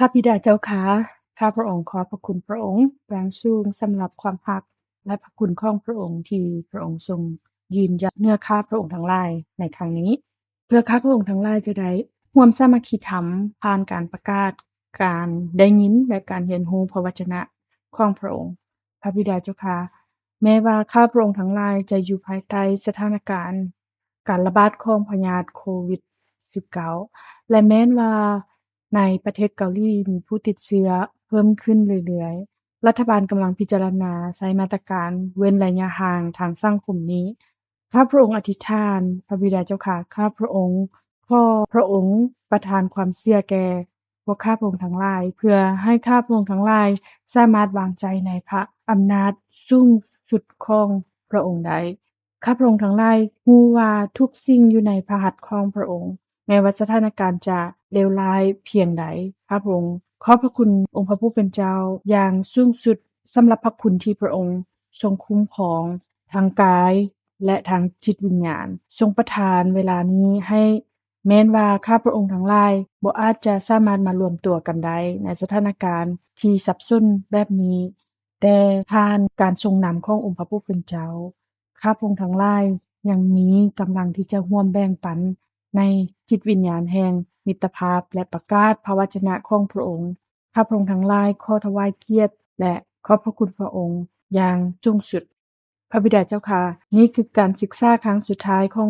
ພະບິດາເຈົ້າຂ້າ, ຂ້າພະອົງຂອບພະຄຸນພະອົງຢ່າງສູງສຳລັບຄວາມຮັກ ແລະ ພະຄຸນຂອງພະອົງທີ່ພະອົງຊົງຢືນຢັນເໜືອຂ້າພະອົງທັງຫຼາຍໃນຄັ້ງນີ້ ເພື່ອຂ້າພະອົງທັງຫຼາຍຈະໄດ້ຮ່ວມສາມັກຄີທຳຜ່ານການປະກາດ, ການໄດ້ຍິນ ແລະ ການຮຽນຮູ້ພະວະຈະນະຂອງພະອົງ. ພະບິດາເຈົ້າຂ້າ, ແມ້ວ່າຂ້າພະອົງທັງຫຼາຍຈະຢູ່ພາຍໃຕ້ສະຖານະການ ການລະບາດຂອງພະຍາດໂຄວິດສິບເກົ້າ ແລະ ແມ່ນວ່າໃນປະເທດເກົາຫຼີມີຜູ້ຕິດເຊື້ອເພີ່ມຂຶ້ນເລື້ອຍໆ, ລັດຖະບານກຳລັງພິຈາລະນາໃຊ້ມາດຕະການເວັ້ນໄລຍະຫ່າງທາງສັງຄົມນີ້. ຂ້າພະອົງອະທິຖານ, ພະບິດາເຈົ້າຂ້າ, ຂ້າພະອົງ ຂໍພະອົງປະທານຄວາມເຊື່ອແກ່ ພວກຂ້າພະອົງທັງຫຼາຍ ເພື່ອໃຫ້ຂ້າພະອົງທັງຫຼາຍສາມາດວາງໃຈໃນພະອຳນາດສູງສຸດຂອງພະອົງໄດ້. ຂ້າພະອົງທັງຫຼາຍຮູ້ວ່າທຸກສິ່ງຢູ່ໃນພະຫັດຂອງພະອົງ, ແມ້ວ່າສະຖານະການຈະເລວຮ້າຍພຽງໃດ, ຂ້າພະອົງຂອບພະຄຸນອົງພະຜູ້ເປັນເຈົ້າຢ່າງສູງສຸດ ສຳລັບພະຄຸນທີ່ພະອົງຊົງຄຸ້ມຄອງທາງກາຍ ແລະ ທາງຈິດວິນຍານ, ຊົງປະທານເວລານີ້ໃຫ້ ແມ່ນວ່າຂ້າພະອົງທັງຫຼາຍບໍ່ອາດຈະສາມາດມາລວມຕົວກັນໄດ້ໃນສະຖານະການທີ່ສັບສົນແບບນີ້, ແຕ່ຜ່ານການຊົງນຳຂອງອົງພະຜູ້ເປັນເຈົ້າ, ຂ້າພະອົງທັງຫຼາຍຍັງມີກຳລັງທີ່ຈະຮ່ວມແບ່ງປັນໃນຈິດວິນຍານແຫ່ງມິດຕະພາບ ແລະ ປະກາດພະວະຈະນະຂອງພະອົງ. ຂ້າພະອົງທັງຫຼາຍຂໍຖວາຍກຽດ ແລະ ຂອບພະຄຸນພະອົງຢ່າງສູງສຸດ. ພະບິດາເຈົ້າຂ້າ, ນີ້ຄືການສຶກສາຄັ້ງສຸດທ້າຍຂອງ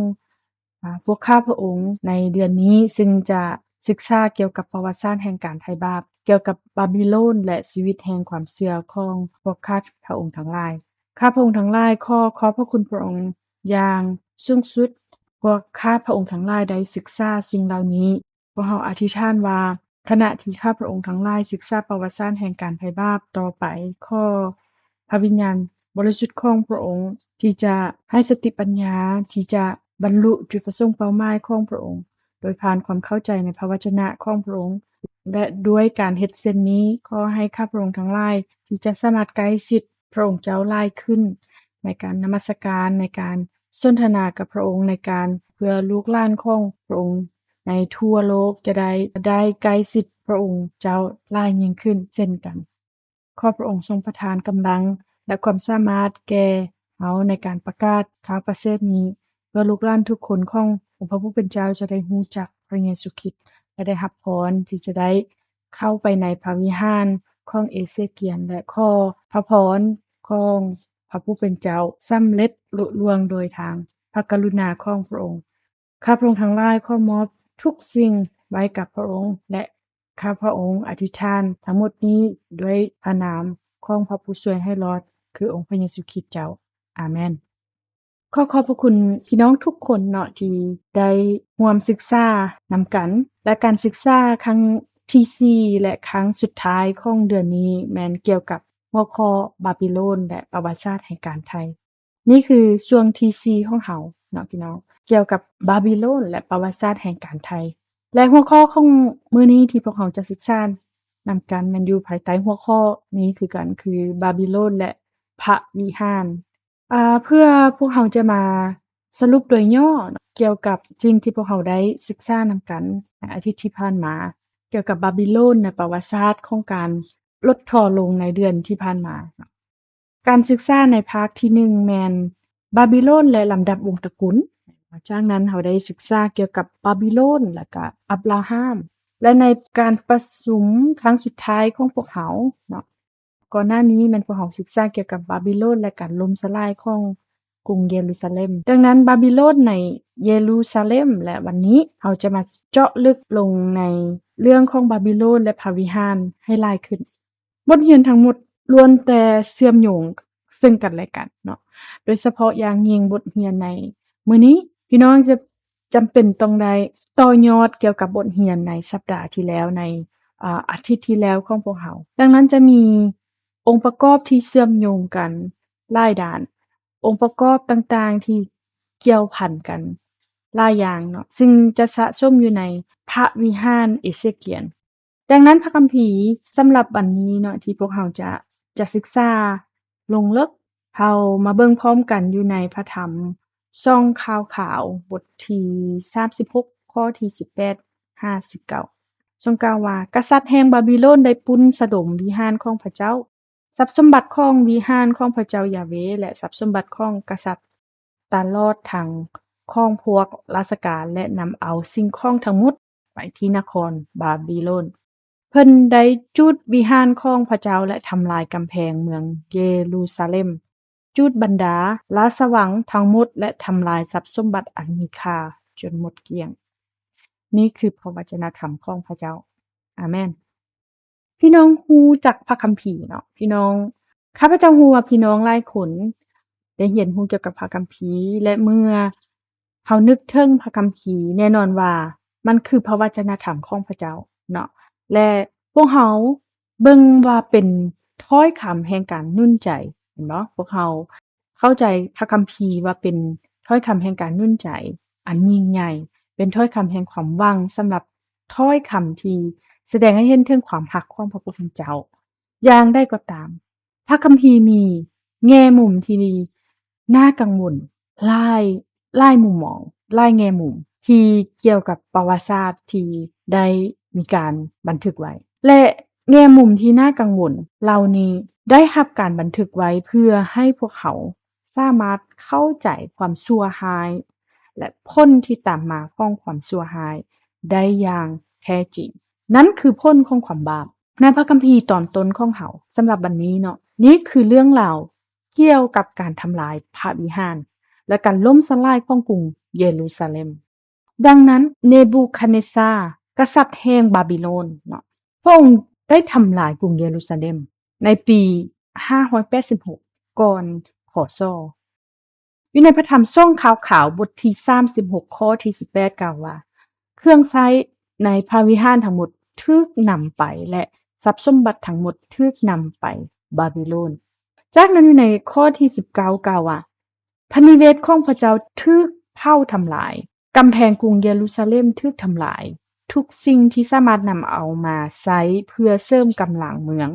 ອາ ພວກຂ້າພະອົງໃນເດືອນນີ້, ຊຶ່ງຈະສຶກສາກ່ຽວກັບປະຫວັດສາດແຫ່ງການໄຖ່ບາບ, ກ່ຽວກັບບາບິໂລນ ແລະ ຊີວິດແຫ່ງຄວາມເຊື່ອຂອງພວກຂ້າພະອົງທັງຫຼາຍ. ຂ້າພະອົງທັງຫຼາຍຂໍຂອບພະຄຸນພະອົງຢ່າງສູງສຸດ. ພວກຂ້າພະອົງທັງຫຼາຍໄດ້ສຶກສາສິ່ງເຫຼົ່ານີ້. ພວກເຮົາອະທິຖານວ່າ ຂະນະທີ່ຂ້າພະອົງທັງຫຼາຍສຶກສາປະຫວັດສາດແຫ່ງການໄຖ່ບາບຕໍ່ໄປ, ຂໍພະວິນຍານບໍລິສຸດຂອງພະອົງທີ່ຈະໃຫ້ສະຕິປັນຍາທີ່ຈະບັນລຸຈຸດປະສົງເປົ້າໝາຍຂອງພະອົງ ໂດຍຜ່ານຄວາມເຂົ້າໃຈໃນພະວະຈະນະຂອງພະອົງ ແລະ ດ້ວຍການເຮັດເຊັ່ນນີ້, ຂໍໃຫ້ຂ້າພະອົງທັງຫຼາຍທີ່ຈະສາມາດໃກ້ຊິດ ພະອົງເຈົ້າຫຼາຍຂຶ້ນ ໃນການນະມັດສະການ, ໃນການສົນທະນາກັບພະອົງ, ໃນການເພື່ອລູກຫຼານຂອງພະອົງໃນທົ່ວໂລກຈະໄດ້ ໄດ້ໃກ້ຊິດພະອົງເຈົ້າຫຼາຍຍິ່ງຂຶ້ນເຊັ່ນກັນ. ຂໍພະອົງຊົງປະທານກຳລັງ ແລະ ຄວາມສາມາດແກ່ເຮົາໃນການປະກາດຂ່າວປະເສີດນີ້ ເພື່ອລູກຫຼານທຸກຄົນຂອງອົງພະຜູ້ເປັນເຈົ້າຈະໄດ້ຮູ້ຈັກພະເຢຊູຄຣິດ ແລະ ໄດ້ຮັບພອນທີ່ຈະໄດ້ ເຂົ້າໄປໃນພະວິຫານຂອງເອເຊກຽນ ແລະ ຂໍພະພອນຂອງພະຜູ້ເປັນເຈົ້າສຳເລັດລຸລ່ວງໂດຍທາງພະກະລຸນາຂອງພະອົງ. ຂ້າພະອົງທັງຫຼາຍຂໍມອບທຸກສິ່ງໄວ້ກັບພະອົງ ແລະ ຂ້າພະອົງອະທິຖານທັງໝົດນີ້ດ້ວຍພະນາມຂອງພະຜູ້ຊ່ວຍໃຫ້ລອດ ຄືອົງພະເຢຊູຄຣິດເຈົ້າ. ອາເມນ. ຂໍຂອບພະຄຸນພີ່ນ້ອງທຸກຄົນເນາະ ທີ່ໄດ້ຮ່ວມສຶກສານຳກັນ ແລະ ການສຶກສາຄັ້ງທີສີ່ ແລະ ຄັ້ງສຸດທ້າຍຂອງເດືອນນີ້ ແມ່ນກ່ຽວກັບຫົວຂໍ້ບາບິໂລນ ແລະ ປະຫວັດສາດແຫ່ງການໄຖ່. ນີ້ຄືຊ່ວງທີສີ່ຂອງເຮົາເນາະພີ່ນ້ອງ ກ່ຽວກັບບາບິໂລນ ແລະ ປະຫວັດສາດແຫ່ງການໄຖ່. ແລະ ຫົວຂໍ້ຂອງມື້ນີ້ທີ່ພວກເຮົາຈະສຶກສານຳກັນ ແມ່ນຢູ່ພາຍໃຕ້ຫົວຂໍ້ນີ້ຄືກັນ ຄືບາບິໂລນ ແລະ ພະວິຫານ. ອາ ເພື່ອພວກເຮົາຈະມາສະຫຼຸບໂດຍຫຍໍ້ເນາະ ກ່ຽວກັບສິ່ງທີ່ພວກເຮົາໄດ້ສຶກສານຳກັນໃນອາທິດທີ່ຜ່ານມາ ກ່ຽວກັບບາບິໂລນໃນປະຫວັດສາດຂອງການລົດທໍລົງໃນເດືອນທີ່ຜ່ານມາເນາະ. ການສຶກສາໃນພາກທີໜຶ່ງແມ່ນບາບິໂລນ ແລະ ລຳດັບວົງຕະກຸນ. ຈາກນັ້ນເຮົາໄດ້ສຶກສາກ່ຽວກັບບາບິໂລນ ແລະ ກະອັບລາຮາມ ແລະ ໃນການປະຊຸມຄັ້ງສຸດທ້າຍຂອງພວກເຮົາເນາະ ກ່ອນໜ້ານີ້ແມ່ນພວກເຮົາສຶກສາກ່ຽວກັບບາບິໂລນ ແລະ ການລົ້ມສະຫຼາຍຂອງກຸງເຢຣູຊາເລັມ. ດັ່ງນັ້ນ ບາບິໂລນໃນເຢຣູຊາເລັມ ແລະ ວັນນີ້ເຮົາຈະມາເຈາະເລິກລົງໃນເລື່ອງຂອງບາບິໂລນ ແລະ ພະວິຫານໃຫ້ຫຼາຍຂຶ້ນ. ບົດຮຽນທັງໝົດລ້ວນແຕ່ເຊື່ອມໂຍງເຊິ່ງກັນແລະກັນເນາະ, ໂດຍສະເພາະຢ່າງຍິ່ງບົດຮຽນໃນມື້ນີ້ ພີ່ນ້ອງຈະ ຈຳເປັນຕ້ອງໄດ້ຕໍ່ຍອດກ່ຽວກັບບົດຮຽນໃນສັບດາທີ່ແລ້ວ ໃນ ອາ ອາທິດທີ່ແລ້ວຂອງພວກເຮົາ. ດັ່ງນັ້ນຈະມີອົງປະກອບທີ່ເຊື່ອມໂຍງກັນຫຼາຍດ້ານ, ອົງປະກອບຕ່າງໆທີ່ກ່ຽວພັນກັນຫຼາຍຢ່າງເນາະ, ຊຶ່ງຈະສະສົມຢູ່ໃນພະວິຫານເອເຊກຽນ. ດັ່ງນັ້ນ ພະຄຳພີສຳລັບວັນນີ້ເນາະ ທີ່ພວກເຮົາຈະ ຈະສຶກສາລົງເລິກ, ເຮົາມາເບິ່ງພ້ອມກັນຢູ່ໃນພະທຳສອງຂ່າວຂາວ ບົດທີສາມສິບຫົກ ຂໍ້ທີສິບແປດຫາສິບເກົ້າ. ຊົງກ່າວວ່າ, ກະສັດແຫ່ງບາບິໂລນໄດ້ປຸ້ນສະດົມວິຫານຂອງພະເຈົ້າ, ຊັບສົມບັດຂອງວິຫານຂອງພະເຈົ້າຢາເວ ແລະ ຊັບສົມບັດຂອງກະສັດຕະຫຼອດທັງຂອງພວກລາຊະການ ແລະ ນຳເອົາສິ່ງຂອງທັງໝົດໄປທີ່ນະຄອນບາບິໂລນ. ເພິ່ນໄດ້ຈູດວິຫານຂອງພະເຈົ້າ ແລະ ທຳລາຍກຳແພງເມືອງເຢຣູຊາເລັມ, ຈູດບັນດາລາຊະວັງທັງໝົດ ແລະ ທຳລາຍຊັບສົມບັດອັນມີຄ່າຈົນໝົດກ້ຽງ. ນີ້ຄືພະວະຈະນະຄຳຂອງພະເຈົ້າ. ອາເມນ. ພີ່ນ້ອງຮູ້ຈັກພະຄຳພີເນາະ ພີ່ນ້ອງ, ຂ້າພະເຈົ້າຮູ້ວ່າພີ່ນ້ອງຫຼາຍຄົນໄດ້ຮຽນຮູ້ກ່ຽວກັບພະຄຳພີ ແລະ ເມື່ອເຮົານຶກເຖິງພະຄຳພີ ແນ່ນອນວ່າມັນຄືພະວະຈະນະທຳຂອງພະເຈົ້າເນາະ ແລະ ພວກເຮົາເບິ່ງວ່າເປັນຖ້ອຍຄຳແຫ່ງການໜູນໃຈ, ເຫັນບໍ່? ພວກເຮົາເຂົ້າໃຈພະຄຳພີວ່າເປັນຖ້ອຍຄຳແຫ່ງການໜູນໃຈອັນຍິ່ງໃຫຍ່, ເປັນຖ້ອຍຄຳແຫ່ງຄວາມຫວັງສຳລັບຖ້ອຍຄຳທີ່ສະແດງໃຫ້ເຫັນເຖິງຄວາມຮັກຂອງພະຜູ້ເປັນເຈົ້າ. ຢ່າງໃດກໍຕາມ, ພະຄຳພີມີແງ່ມຸມທີ່ໜ້າກັງວົນຫຼາຍ, ຫຼາຍມຸມມອງ, ຫຼາຍແງ່ມຸມທີ່ກ່ຽວກັບປະຫວັດສາດທີ່ໄດ້ມີການບັນທຶກໄວ້ ແລະ ແງ່ມຸມທີ່ໜ້າກັງວົນເຫຼົ່ານີ້ໄດ້ຮັບການບັນທຶກໄວ້ເພື່ອໃຫ້ພວກເຮົາສາມາດເຂົ້າໃຈຄວາມຊົ່ວຮ້າຍ ແລະ ຜົນທີ່ຕາມມາຂອງຄວາມຊົ່ວຮ້າຍໄດ້ຢ່າງແທ້ຈິງ. ນັ້ນຄືຜົນຂອງຄວາມບາບ. ໃນພະຄຳພີຕອນຕົ້ນຂອງເຮົາສຳລັບວັນນີ້ເນາະ, ນີ້ຄືເລື່ອງລາວກ່ຽວກັບການທຳລາຍພະວິຫານ ແລະ ການລົ້ມສະຫຼາຍຂອງກຸງເຢຣູຊາເລັມ. ດັ່ງນັ້ນ ເນບູຄັດເນຊາ ກະສັດແຫ່ງບາບິໂລນເນາະ, ພະອົງໄດ້ທຳລາຍກຸງເຢຣູຊາເລັມໃນປີຫ້າຮ້ອຍແປດສິບຫົກ ກ່ອນ ຄ.ສ. ຢູ່ໃນພະທຳສອງຂ່າວຂາວ ບົດທີສາມສິບຫົກ ຂໍ້ທີສິບແປດ ກ່າວວ່າ, ເຄື່ອງໃຊ້ໃນພະວິຫານທັງໝົດຖືກນຳໄປ ແລະ ຊັບສົມບັດທັງໝົດຖືກນຳໄປບາບິໂລນ. ຈາກນັ້ນຢູ່ໃນຂໍ້ທີສິບເກົ້າ ກ່າວວ່າ, ພະນິເວດຂອງພະເຈົ້າຖືກເຜົາທຳລາຍ, ກຳແພງກຸງເຢຣູຊາເລັມຖືກທຳລາຍ, ທຸກສິ່ງທີ່ສາມາດນຳເອົາມາໃຊ້ເພື່ອເສີມກຳລັງເມືອງ,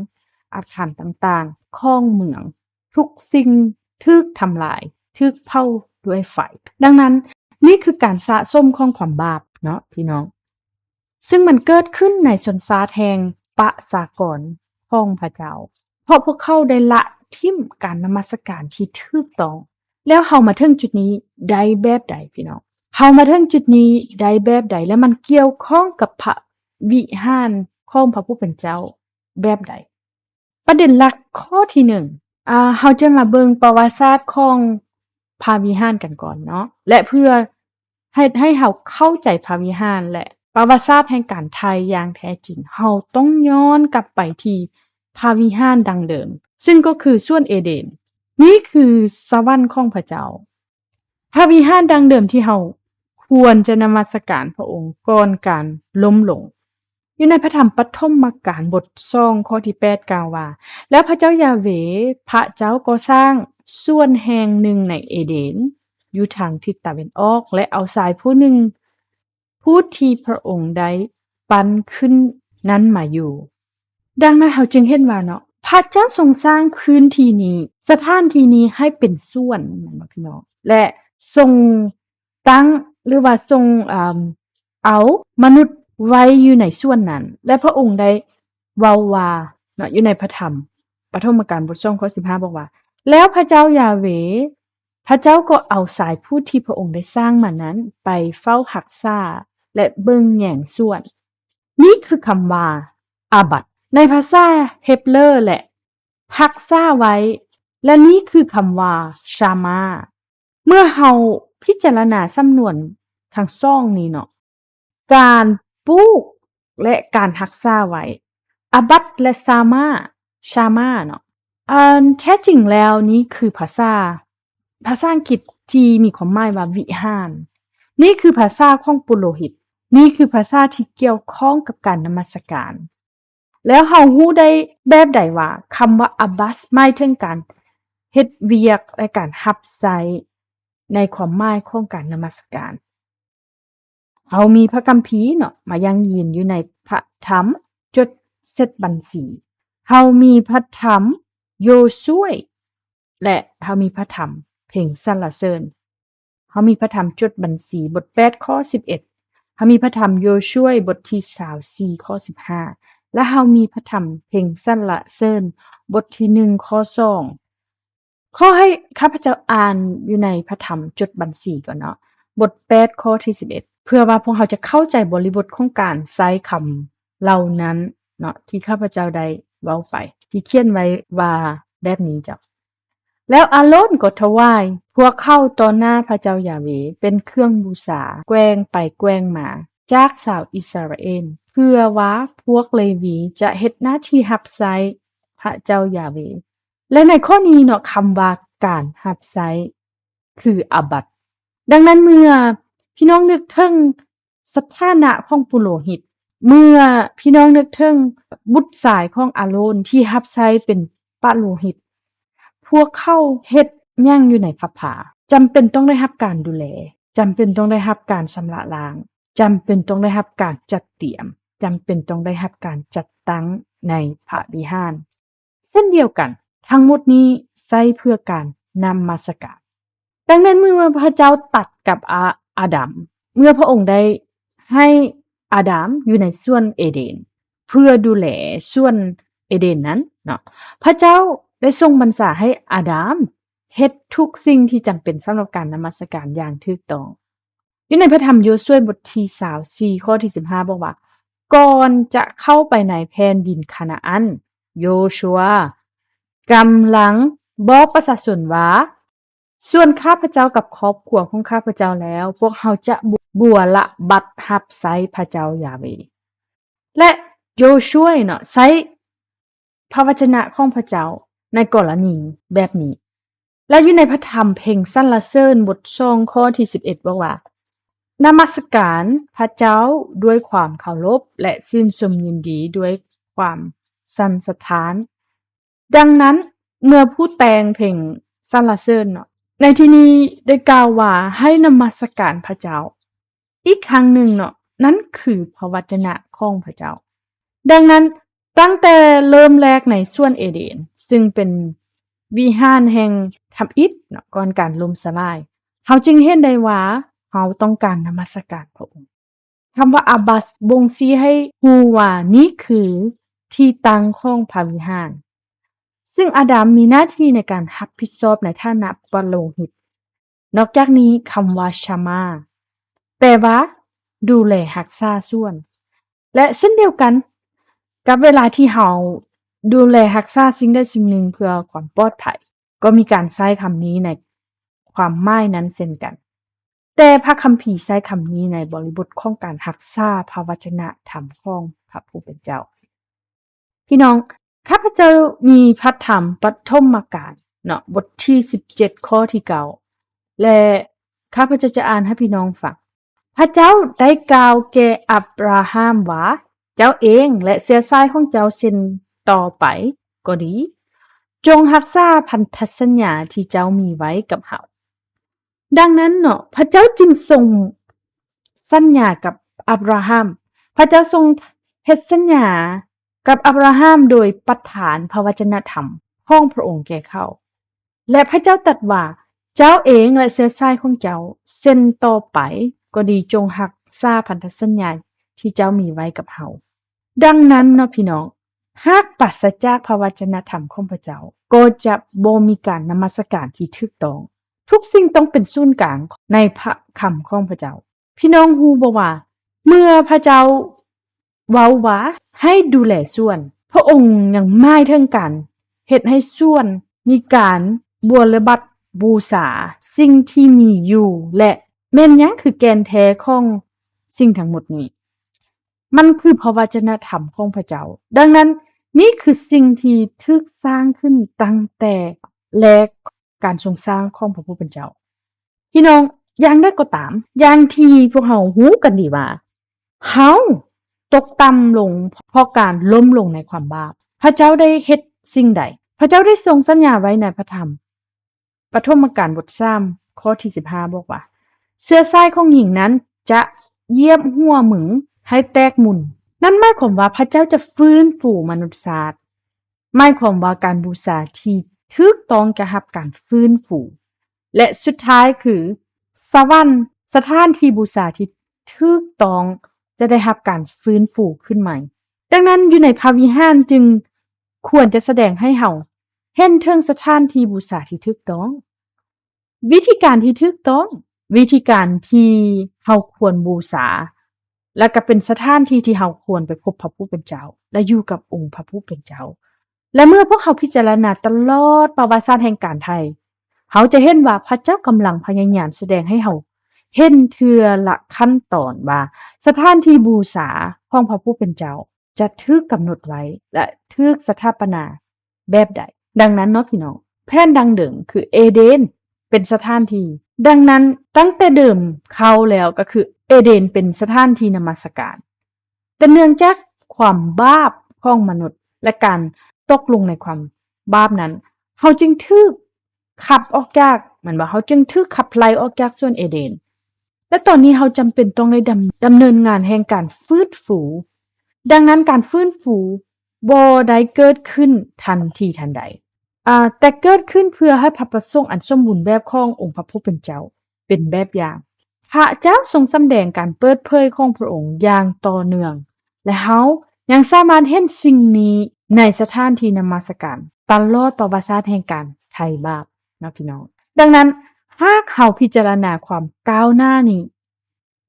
ອາຄານຕ່າງໆຂອງເມືອງ, ທຸກສິ່ງຖືກທຳລາຍ, ຖືກເຜົາດ້ວຍໄຟ. ດັ່ງນັ້ນ, ນີ້ຄືການສະສົມຂອງຄວາມບາບເນາະ ພີ່ນ້ອງ, ຊຶ່ງມັນເກີດຂຶ້ນໃນຊົນຊາດແຫ່ງປະຊາກອນຂອງພະເຈົ້າ, ເພາະພວກເຂົາໄດ້ລະຖິ້ມການນະມັດສະການທີ່ຖືກຕ້ອງ. ແລ້ວເຮົາມາເຖິງຈຸດນີ້ໄດ້ແບບໃດ ພີ່ນ້ອງ? ເຮົາມາເຖິງຈຸດນີ້ໄດ້ແບບໃດ ແລະ ມັນກ່ຽວຂ້ອງກັບພະວິຫານຂອງພະຜູ້ເປັນເຈົ້າແບບໃດ? ປະເດັນຫຼັກຂໍ້ທີໜຶ່ງ, ອາ, ເຮົາຈະມາເບິ່ງປະຫວັດສາດຂອງພະວິຫານກັນກ່ອນເນາະ ແລະ ເພື່ອເຮັດໃຫ້ເຮົາເຂົ້າໃຈພະວິຫານ ແລະ ປະຫວັດສາດແຫ່ງການໄຖ່ຢ່າງແທ້ຈິງ, ເຮົາຕ້ອງຍ້ອນກັບໄປທີ່ພະວິຫານດັ້ງເດີມ, ຊຶ່ງກໍຄືສວນເອເດນ. ນີ້ຄືສະຫວັນຂອງພະເຈົ້າ. ພະວິຫານດັ່ງເດີມທີ່ເຮົາຄວນຈະນະມັດສະການພະອົງກ່ອນການລົ້ມລົງ. ຢູ່ໃນພະທຳປະຖົມມະການບົດສອງ ຂໍ້ທີແປດ ກ່າວວ່າ, ແລ້ວພະເຈົ້າຢາເວ ພະເຈົ້າກໍສ້າງສວນແຫ່ງໜຶ່ງໃນເອເດນ ຢູ່ທາງທິດຕາເວັນອອກ ແລະ ເອົາຊາຍຜູ້ໜຶ່ງ ຜູ້ທີ່ພະອົງໄດ້ປັ້ນຂຶ້ນນັ້ນມາຢູ່. ດັ່ງນັ້ນເຮົາຈຶ່ງເຫັນວ່າເນາະ, ພະເຈົ້າຊົງສ້າງພື້ນທີ່ນີ້, ສະຖານທີ່ນີ້ໃຫ້ເປັນສວນ, ແມ່ນບໍ່ພີ່ນ້ອງ? ແລະ ຊົງຕັ້ງ ຫຼືວ່າຊົງ, ເອົາມະນຸດໄວ້ຢູ່ໃນສວນນັ້ນ. ແລະ ພະອົງໄດ້ເວົ້າວ່າເນາະ, ຢູ່ໃນພະທຳປະຖົມມະການບົດສອງ ຂໍ້ສິບຫ້າ ບອກວ່າ, ແລ້ວພະເຈົ້າຢາເວ ພະເຈົ້າກໍເອົາຊາຍຜູ້ທີ່ພະອົງໄດ້ສ້າງມານັ້ນໄປເຝົ້າຮັກສາ ແລະ ເບິ່ງແຍງສວນ. ນີ້ຄືຄຳວ່າ ອາບັດ ໃນພາສາເຮັບເລີ ແລະ ຮັກສາໄວ້ ແລະ ນີ້ຄືຄຳວ່າ ຊາມາ. ເມື່ອເຮົາພິຈາລະນາສຳນວນທັງສອງນີ້ເນາະ, ການປູກ ແລະ ການຮັກສາໄວ້, ອາບັດ ແລະ ຊາມາ, ຊາມາເນາະ. ອັນແທ້ຈິງແລ້ວນີ້ຄືພາສາ, ພາສາອັງກິດທີ່ມີຄວາມໝາຍວ່າວິຫານ. ນີ້ຄືພາສາຂອງປຸໂລຫິດ. ນີ້ຄືພາສາທີ່ກ່ຽວຂ້ອງກັບການນະມັດສະການ. ແລ້ວເຮົາຮູ້ໄດ້ແບບໃດວ່າຄຳວ່າ ອາບັດ ໝາຍເຖິງການເຮັດວຽກ ແລະ ການຮັບໃຊ້ໃນຄວາມໝາຍຂອງການນະມັດສະການ? ເຮົາມີພະຄຳພີເນາະ ມາຢັ້ງຢືນຢູ່ໃນພະທຳຈົດເຊັດບັນຊີ. ເຮົາມີພະທຳໂຢຊວຍ ແລະ ເຮົາມີພະທຳເພງສັນລະເສີນ. ເຮົາມີພະທຳຈົດບັນຊີ ບົດແປດ ຂໍ້ສິບເອັດ. ເຮົາມີພະທຳໂຢຊວຍບົດທີຊາວສີ່ ຂໍ້ສິບຫ້າ ແລະ ເຮົາມີພະທຳເພງສັນລະເສີນບົດທີໜຶ່ງ ຂໍ້ສອງ. ຂໍໃຫ້ຂ້າພະເຈົ້າອ່ານຢູ່ໃນພະທຳຈົດບັນຊີກ່ອນເນາະ, ບົດແປດ ຂໍ້ທີສິບເອັດ ເພື່ອວ່າພວກເຮົາຈະເຂົ້າໃຈບໍລິບົດຂອງການໃຊ້ຄຳເຫຼົ່ານັ້ນເນາະ ທີ່ຂ້າພະເຈົ້າໄດ້ເວົ້າໄປ, ທີ່ຂຽນໄວ້ວ່າແບບນີ້ເຈົ້າ. ແລ້ວອາໂລນກໍຖວາຍພວກເຂົາຕໍ່ໜ້າພະເຈົ້າຢາເວ ເປັນເຄື່ອງບູຊາ ແກວ່ງໄປແກວ່ງມາຈາກຊາວອິດສະຣາເອນ ເພື່ອວ່າພວກເລວີຈະເຮັດໜ້າທີ່ຮັບໃຊ້ພະເຈົ້າຢາເວ. ແລະ ໃນຂໍ້ນີ້ເນາະ, ຄຳວ່າການຮັບໃຊ້ຄືອາບັດ. ດັ່ງນັ້ນ ເມື່ອພີ່ນ້ອງນຶກເຖິງສະຖານະຂອງປຸໂລຫິດ, ເມື່ອພີ່ນ້ອງນຶກເຖິງບຸດຊາຍຂອງອາໂລນທີ່ຮັບໃຊ້ເປັນປະໂລຫິດ, ພວກເຂົາເຮັດຫຍັງຢູ່ໃນພະພາ? ຈຳເປັນຕ້ອງໄດ້ຮັບການດູແລ, ຈຳເປັນຕ້ອງໄດ້ຮັບການຊຳລະລ້າງ, ຈຳເປັນຕ້ອງໄດ້ຮັບການຈັດຕຽມ, ຈຳເປັນຕ້ອງໄດ້ຮັບການຈັດຕັ້ງໃນພະວິຫານ. ເຊັ່ນດຽວກັນ, ທັງໝົດນີ້ໃຊ້ເພື່ອການນະມັດສະການ. ດັ່ງນັ້ນ ເມື່ອພະເຈົ້າຕັດກັບອາ ອາດຳ, ເມື່ອພະອົງໄດ້ໃຫ້ອາດຳຢູ່ໃນສວນເອເດນ ເພື່ອດູແລສວນເອເດນນັ້ນເນາະ, ພະເຈົ້າໄດ້ສົ່ງບັນຊາໃຫ້ອາດຳເຮັດທຸກສິ່ງທີ່ຈຳເປັນສຳລັບການນະມັດສະການຢ່າງຖືກຕ້ອງ. ຢູ່ໃນພະທຳໂຢຊວຍບົດທີຊາວສີ່ ຂໍ້ທີສິບຫ້າ ບອກວ່າ, ກ່ອນຈະເຂົ້າໄປໃນແຜ່ນດິນຄານາອັນ, ໂຢຊວກຳລັງບອກປະຊາຊົນວ່າ, ສ່ວນຂ້າພະເຈົ້າກັບຄອບຄົວຂອງຂ້າພະເຈົ້າແລ້ວ, ພວກເຮົາຈະບົວລະບັດຮັບໃຊ້ພະເຈົ້າຢາເວ. ແລະ ໂຢຊວຍເນາະ ໃຊ້ພະວະຈະນະຂອງພະເຈົ້າໃນກໍລະນີແບບນີ້. ແລະ ຢູ່ໃນພະທຳເພງສັນລະເສີນບົດສອງ ຂໍ້ທີສິບເອັດ ບອກວ່າ, ນະມັດສະການພະເຈົ້າດ້ວຍຄວາມເຄົາລົບ ແລະ ຊື່ນຊົມຍິນດີດ້ວຍຄວາມສັນສະຖານ. ດັ່ງນັ້ນ ເມື່ອຜູ້ແຕ່ງເພງສັນລະເສີນເນາະ ໃນທີ່ນີ້ໄດ້ກ່າວວ່າໃຫ້ນະມັດສະການພະເຈົ້າ ອີກຄັ້ງໜຶ່ງເນາະ, ນັ້ນຄືພະວະຈະນະຂອງພະເຈົ້າ. ດັ່ງນັ້ນ, ຕັ້ງແຕ່ເລີ່ມແລກໃນສວນເອເດນ, ຊຶ່ງເປັນວິຫານແຫ່ງທຳອິດເນາະ, ກ່ອນການລົ້ມສະລາຍ, ເຮົາຈຶ່ງເຫັນໄດ້ວ່າເຮົາຕ້ອງການນະມັດສະການພະອົງ. ຄຳວ່າອາບັດບົ່ງຊີ້ໃຫ້ຮູ້ວ່ານີ້ຄືທີ່ຕັ້ງຂອງພະວິຫານ, ຊຶ່ງອາດຳມີໜ້າທີ່ໃນການຮັບຜິດຊອບໃນຖານະປະໂລຫິດ. ນອກຈາກນີ້, ຄຳວ່າຊາມາ ແປວ່າດູແລຮັກສາສວນ ແລະ ເຊັ່ນດຽວກັນກັບເວລາທີ່ເຮົາດູແລຮັກສາສິ່ງໃດສິ່ງໜຶ່ງເພື່ອຄວາມປອດໄພ, ກໍມີການໃຊ້ຄຳນີ້ໃນຄວາມໝາຍນັ້ນເຊັ່ນກັນ. ແຕ່ພະຄຳພີໃຊ້ຄຳນີ້ໃນບໍລິບົດຂອງການຮັກສາພະວະຈະນະທຳຂອງພະຜູ້ເປັນເຈົ້າ. ພີ່ນ້ອງ, ຂ້າພະເຈົ້າມີພະທຳປະຖົມມະການເນາະ, ບົດທີສິບເຈັດ ຂໍ້ທີເກົ້າ ແລະ ຂ້າພະເຈົ້າຈະອ່ານໃຫ້ພີ່ນ້ອງຟັງ. ພະເຈົ້າໄດ້ກ່າວແກ່ອາບຣາຮາມວ່າ, ເຈົ້າເອງ ແລະ ເຊື້ອສາຍຂອງເຈົ້າເຊັ່ນຕໍ່ໄປກໍດີ, ຈົ່ງຮັກສາພັນທະສັນຍາທີ່ເຈົ້າມີໄວ້ກັບເຮົາ. ດັ່ງນັ້ນເນາະ, ພະເຈົ້າຈຶ່ງຊົງສັນຍາກັບອາບຣາຮາມ. ພະເຈົ້າຊົງເຮັດສັນຍາກັບອາບຣາຮາມໂດຍປະທານພະວະຈະນະທຳຂອງພະອົງແກ່ເຂົາ. ແລະ ພະເຈົ້າຕັດວ່າ, ເຈົ້າເອງ ແລະ ເຊື້ອສາຍຂອງເຈົ້າເຊັ່ນຕໍ່ໄປກໍດີ, ຈົ່ງຮັກສາພັນທະສັນຍາທີ່ເຈົ້າມີໄວ້ກັບເຮົາ. ດັ່ງນັ້ນເນາະ ພີ່ນ້ອງ, ຫາກປາສະຈາກພະວະຈະນະທຳຂອງພະເຈົ້າ, ກໍຈະບໍ່ມີການນະມັດສະການທີ່ຖືກຕ້ອງ. ທຸກສິ່ງຕ້ອງເປັນສູນກາງໃນພະຄຳຂອງພະເຈົ້າ. ພີ່ນ້ອງຮູ້ບໍ່ວ່າ ເມື່ອພະເຈົ້າເວົ້າວ່າໃຫ້ດູແລສວນ, ພະອົງຍັງໝາຍເຖິງການເຮັດໃຫ້ສວນມີການບົວລະບັດບູຊາສິ່ງທີ່ມີຢູ່ ແລະ ແມ່ນຫຍັງຄືແກ່ນແທ້ຂອງສິ່ງທັງໝົດນີ້? ມັນຄືພະວະຈະນະທຳຂອງພະເຈົ້າ. ດັ່ງນັ້ນ, ນີ້ຄືສິ່ງທີ່ຖືກສ້າງຂຶ້ນຕັ້ງແຕ່ແລກ ການຊົງສ້າງຂອງພະຜູ້ເປັນເຈົ້າ. ພີ່ນ້ອງ, ຢ່າງໃດກໍຕາມ, ຢ່າງທີ່ພວກເຮົາຮູ້ກັນດີວ່າ ເຮົາຕົກຕ່ຳລົງເພາະການລົ້ມລົງໃນຄວາມບາບ. ພະເຈົ້າໄດ້ເຮັດສິ່ງໃດ? ພະເຈົ້າໄດ້ຊົງສັນຍາໄວ້ໃນພະທຳປະຖົມມະການບົດສາມ ຂໍ້ທີສິບຫ້າ ບອກວ່າ, ເຊື້ອສາຍຂອງຍິງນັ້ນຈະຢຽບຫົວມຶງໃຫ້ແຕກໝຸ່ນ. ນັ້ນໝາຍຄວາມວ່າພະເຈົ້າຈະຟື້ນຟູມະນຸດຊາດ. ໝາຍຄວາມວ່າການບູຊາທີ່ຖືກຕ້ອງຈະຮັບການຟື້ນຟູ ແລະ ສຸດທ້າຍຄື ສະຫວັນ, ສະຖານທີ່ບູຊາທີ່ ຖືກຕ້ອງ ຈະໄດ້ຮັບການຟື້ນຟູຂຶ້ນໃໝ່. ດັ່ງນັ້ນ ຢູ່ໃນພະວິຫານຈຶ່ງຄວນຈະສະແດງໃຫ້ເຮົາເຫັນເຖິງສະຖານທີ່ບູຊາທີ່ຖືກຕ້ອງ, ວິທີການທີ່ຖືກຕ້ອງ, ວິທີການທີ່ເຮົາຄວນບູຊາ ແລະ ກໍເປັນສະຖານທີ່ທີ່ເຮົາຄວນໄປພົບພະຜູ້ເປັນເຈົ້າ ແລະ ຢູ່ກັບອົງພະຜູ້ເປັນເຈົ້າ. ແລະ ເມື່ອພວກເຮົາພິຈາລະນາຕະຫຼອດປະຫວັດສາດແຫ່ງການໄຖ່, ເຮົາຈະເຫັນວ່າພະເຈົ້າກຳລັງພະຍາຍາມສະແດງໃຫ້ເຮົາເຫັນເທື່ອລະຂັ້ນຕອນວ່າ ສະຖານທີ່ບູຊາຂອງພະຜູ້ເປັນເຈົ້າຈະຖືກກຳນົດໄວ້ ແລະ ຖືກສະຖາປະນາແບບໃດ. ດັ່ງນັ້ນເນາະພີ່ນ້ອງ, ແຜນດັ້ງເດີມຄືເອເດນເປັນສະຖານທີ່, ດັ່ງນັ້ນຕັ້ງແຕ່ເດີມເຄົ້າແລ້ວກໍຄືເອເດນເປັນສະຖານທີ່ນະມັດສະການ. ແຕ່ເນື່ອງຈາກຄວາມບາບຂອງມະນຸດ ແລະ ການຕົກລົງໃນຄວາມບາບນັ້ນ, ເຮົາຈຶ່ງຖືກຂັບອອກຈາກ, ແມ່ນບໍ່? ເຮົາຈຶ່ງຖືກຂັບໄລ່ອອກຈາກສວນເອເດນ. ແລະ ຕອນນີ້ເຮົາຈຳເປັນຕ້ອງໄດ້ດຳ, ດຳເນີນງານແຫ່ງການຟື້ນຟູ. ດັ່ງນັ້ນ ການຟື້ນຟູບໍ່ໄດ້ເກີດຂຶ້ນທັນທີທັນໃດ, ອາ, ແຕ່ເກີດຂຶ້ນເພື່ອໃຫ້ພະປະສົງອັນສົມບູນແບບຂອງອົງພະຜູ້ເປັນເຈົ້າ ເປັນແບບຢ່າງ. ພະເຈົ້າຊົງສຳແດງການເປີດເຜີຍຂອງພະອົງຢ່າງຕໍ່ເນື່ອງ ແລະ ເຮົາຍັງສາມາດເຫັນສິ່ງນີ້ໃນສະຖານທີ່ນະມັດສະການຕະຫຼອດປະຫວັດສາດແຫ່ງການໄຖ່ບາບເນາະພີ່ນ້ອງ. ດັ່ງນັ້ນ ຫາກເຮົາພິຈາລະນາຄວາມກ້າວໜ້ານີ້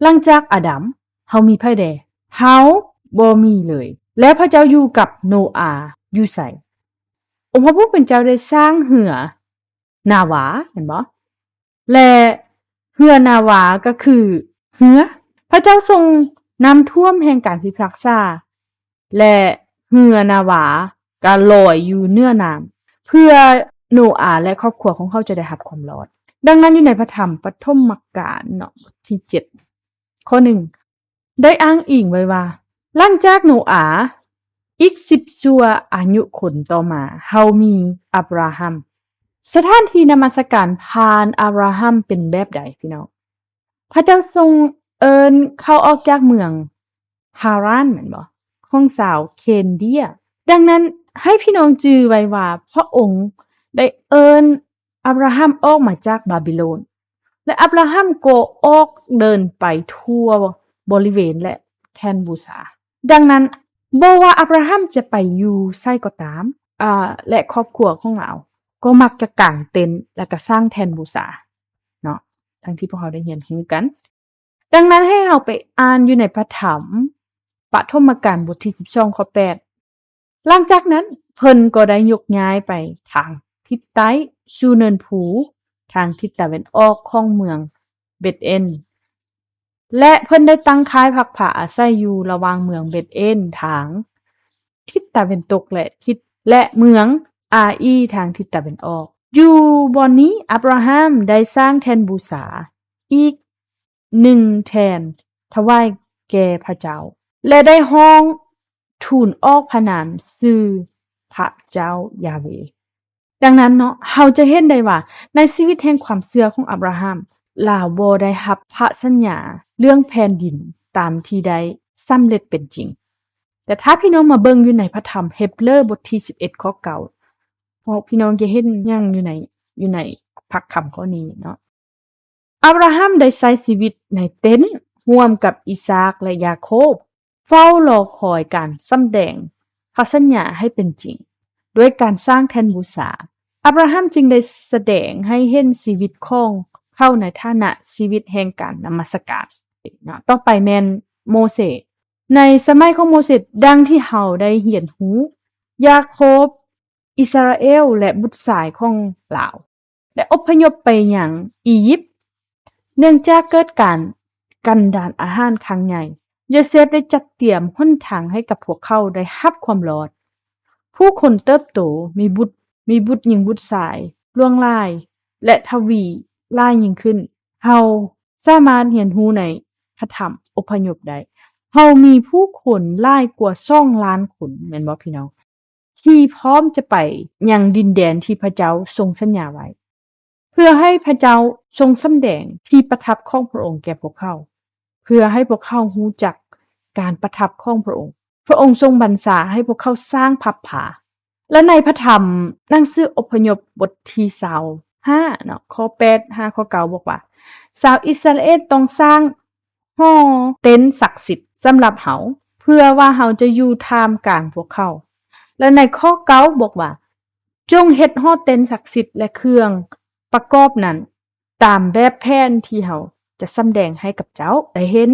ຫຼັງຈາກອາດຳ ເຮົາມີໃຜແດ່? ເຮົາບໍ່ມີເລີຍ. ແລ້ວພະເຈົ້າຢູ່ກັບໂນອາຢູ່ໃສ? ອົງພະຜູ້ເປັນເຈົ້າໄດ້ສ້າງເຮືອ ນາວາ ແມ່ນບໍ່? ແລະ ເຮືອນາວາກໍຄືເຮືອ, ພະເຈົ້າສົ່ງນ້ຳຖ້ວມແຫ່ງການພິພາກສາ ແລະ ເຮືອນາວາກໍລອຍຢູ່ເໜືອນ້ຳ ເພື່ອໂນອາ ແລະ ຄອບຄົວຂອງເຂົາຈະໄດ້ຮັບຄວາມລອດ. ດັ່ງນັ້ນ ຢູ່ໃນພະທຳປະຖົມມະການເນາະ ບົດທີເຈັດ ຂໍ້ໜຶ່ງ ໄດ້ອ້າງອີງໄວ້ວ່າ ຫຼັງຈາກໂນອາ ອີກສິບຊົ່ວອາຍຸຄົນຕໍ່ມາ ເຮົາມີອາບຣາຮັມ. ສະຖານທີ່ນະມັດສະການຜ່ານອາບຣາຮັມເປັນແບບໃດພີ່ນ້ອງ? ພະເຈົ້າຊົງເອີ້ນເຂົາອອກຈາກເມືອງຮາຣານ ແມ່ນບໍ່? ຂອງຊາວເຄນເດຍ. ດັ່ງນັ້ນ ໃຫ້ພີ່ນ້ອງຈື່ໄວ້ວ່າ ພະອົງໄດ້ເອີ້ນ ອາບຣາຮັມອອກມາຈາກບາບິໂລນ ແລະ ອາບຣາຮັມກໍອອກເດີນໄປທົ່ວບໍລິເວນ ແລະ ແທ່ນບູຊາ. ດັ່ງນັ້ນ ບໍ່ວ່າອາບຣາຮັມຈະໄປຢູ່ໃສກໍຕາມ ອາ ແລະ ຄອບຄົວຂອງລາວກໍມັກຈະກາງເຕັນ ແລະ ກໍສ້າງແທ່ນບູຊາເນາະ, ດັ່ງທີ່ພວກເຮົາໄດ້ຮຽນຮູ້ກັນ. ດັ່ງນັ້ນ ໃຫ້ເຮົາໄປອ່ານຢູ່ໃນພະທຳປະຖົມມະການ ບົດທີສິບສອງ ຂໍ້ແປດ. ຫຼັງຈາກນັ້ນ ເພິ່ນກໍໄດ້ຍົກຍ້າຍໄປທາງທິດໃຕ້ສູ່ເນີນພູ ທາງທິດຕາເວັນອອກຂອງເມືອງເບດເອນ ແລະ ເພິ່ນໄດ້ຕັ້ງຄ້າຍພັກພາອາໄສຢູ່ລະຫວ່າງເມືອງເບດເອນທາງທິດຕາເວັນຕົກ ແລະ ທິດ ແລະ ເມືອງອາອີທາງທິດຕາເວັນອອກ. ຢູ່ບ່ອນນີ້ ອາບຣາຮາມໄດ້ສ້າງແທ່ນບູຊາອີກ ໜຶ່ງແທ່ນຖວາຍແກ່ພະເຈົ້າ ແລະ ໄດ້ຮ້ອງທູນອອກພະນາມຊື່ພະເຈົ້າຢາເວ. ດັ່ງນັ້ນເນາະ, ເຮົາຈະເຫັນໄດ້ວ່າໃນຊີວິດແຫ່ງຄວາມເຊື່ອຂອງອາບຣາຮາມ, ລາວບໍ່ໄດ້ຮັບພະສັນຍາເລື່ອງແຜ່ນດິນຕາມທີ່ໄດ້ສຳເລັດເປັນຈິງ. ແຕ່ຖ້າພີ່ນ້ອງມາເບິ່ງຢູ່ໃນພະທຳເຮັບເຣີບົດທີສິບເອັດ ຂໍ້ເກົ້າ, ເພາະພີ່ນ້ອງຈະເຫັນຫຍັງຢູ່ໃນ, ຢູ່ໃນພະຄຳຂໍ້ນີ້ເນາະ. ອາບຣາຮາມໄດ້ໃຊ້ຊີວິດໃນເຕັນຮ່ວມກັບອີສາກ ແລະ ຢາໂຄບ, ເຝົ້າລໍຄອຍການສຳແດງພະສັນຍາໃຫ້ເປັນຈິງ ດ້ວຍການສ້າງແທ່ນບູຊາ. ອາບຣາຮາມຈຶ່ງໄດ້ສະແດງໃຫ້ເຫັນຊີວິດຂອງເຂົາໃນຖານະຊີວິດແຫ່ງການນະມັດສະການເນາະ. ຕໍ່ໄປແມ່ນໂມເສ. ໃນສະໄໝຂອງໂມເສ, ດັ່ງທີ່ເຮົາໄດ້ຮຽນຮູ້, ຢາໂຄບ, ອິດສະຣາເອວ ແລະ ບຸດຊາຍຂອງລາວ ໄດ້ອົບພະຍົບໄປຍັງອີຢິບ. ເນື່ອງຈາກເກີດການກັນດານອາຫານຄັ້ງໃຫຍ່, ໂຢເຊບໄດ້ຈັດຕຽມຫົນທາງໃຫ້ກັບພວກເຂົາໄດ້ຮັບຄວາມລອດ. ຜູ້ຄົນເຕີບໂຕ, ມີບຸດ, ມີບຸດຍິງບຸດຊາຍຫຼວງຫຼາຍ ແລະ ທະວີຫຼາຍຍິ່ງຂຶ້ນ. ເຮົາສາມາດຮຽນຮູ້ໃນພະທຳອົບພະຍົບໄດ້. ເຮົາມີຜູ້ຄົນຫຼາຍກວ່າສອງລ້ານຄົນ, ແມ່ນບໍ່ພີ່ນ້ອງ? ທີ່ພ້ອມຈະໄປຍັງດິນແດນທີ່ພະເຈົ້າຊົງສັນຍາໄວ້, ເພື່ອໃຫ້ພະເຈົ້າຊົງສຳແດງທີ່ປະທັບຂອງພະອົງແກ່ພວກເຂົາ, ເພື່ອໃຫ້ພວກເຂົາຮູ້ຈັກການປະທັບຂອງພະອົງ. ພະອົງຊົງບັນຊາໃຫ້ພວກເຂົາສ້າງພັບຜາ. ແລະ ໃນພະທຳໜັງສືອົບພະຍົບບົດທີຊາວຫ້າເນາະ, ຂໍ້ແປດຫາຂໍ້ເກົ້າ ບອກວ່າ ຊາວອິດສະຣາເອນຕ້ອງສ້າງ ຫໍເຕັນສັກສິດສຳລັບເຮົາ ເພື່ອວ່າເຮົາຈະຢູ່ທ່າມກາງພວກເຂົາ. ແລະ ໃນຂໍ້ເກົ້າບອກວ່າ ຈົ່ງເຮັດຫໍເຕັນສັກສິດ ແລະ ເຄື່ອງປະກອບນັ້ນ ຕາມແບບແຜນທີ່ເຮົາຈະສຳແດງໃຫ້ກັບເຈົ້າໄດ້ເຫັນ.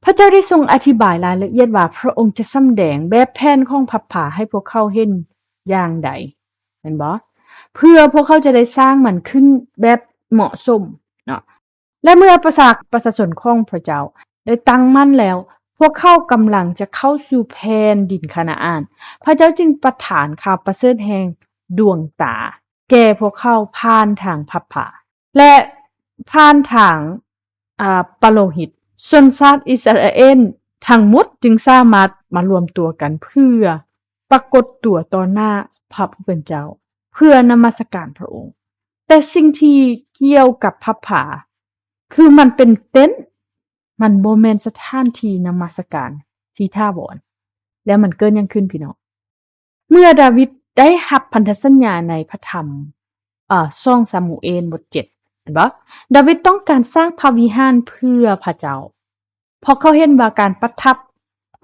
ພະເຈົ້າໄດ້ຊົງອະທິບາຍລາຍລະອຽດວ່າ ພະອົງຈະສຳແດງແບບແຜນຂອງພັບຜາໃຫ້ພວກເຂົາເຫັນຢ່າງໃດ ແມ່ນບໍ່? ເພື່ອພວກເຂົາຈະໄດ້ສ້າງມັນຂຶ້ນແບບເໝາະສົມເນາະ. ແລະ ເມື່ອປະຊາ ປະຊາຊົນຂອງພະເຈົ້າໄດ້ຕັ້ງໝັ້ນແລ້ວ, ພວກເຂົາກຳລັງຈະເຂົ້າສູ່ແຜ່ນດິນຄານາອານ. ພະເຈົ້າຈຶ່ງປະທານຂ່າວປະເສີດແຫ່ງດວງຕາແກ່ພວກເຂົາຜ່ານທາງພັບຜາ ແລະ ຜ່ານທາງ ອາ ປະໂລຫິດ. ຊົນຊາດອິດສະຣາເອນທັງໝົດຈຶ່ງສາມາດມາລວມຕົວກັນເພື່ອປາກົດຕົວຕໍ່ໜ້າພະຜູ້ເປັນເຈົ້າ ເພື່ອນະມັດສະການພະອົງ. ແຕ່ສິ່ງທີ່ກ່ຽວກັບພັບຜາ ຄືມັນເປັນເຕັນ, ມັນບໍ່ແມ່ນສະຖານທີ່ນະມັດສະການທີ່ຖາວອນ. ແລ້ວມັນເກີດຫຍັງຂຶ້ນ, ພີ່ນ້ອງ? ເມື່ອດາວິດໄດ້ຮັບພັນທະສັນຍາໃນພະທຳ ເອີ ສອງຊາມູເອນ ບົດເຈັດ ແມ່ນບໍ່? ດາວິດຕ້ອງການສ້າງພະວິຫານເພື່ອພະເຈົ້າ, ເພາະເຂົາເຫັນວ່າການປະທັບ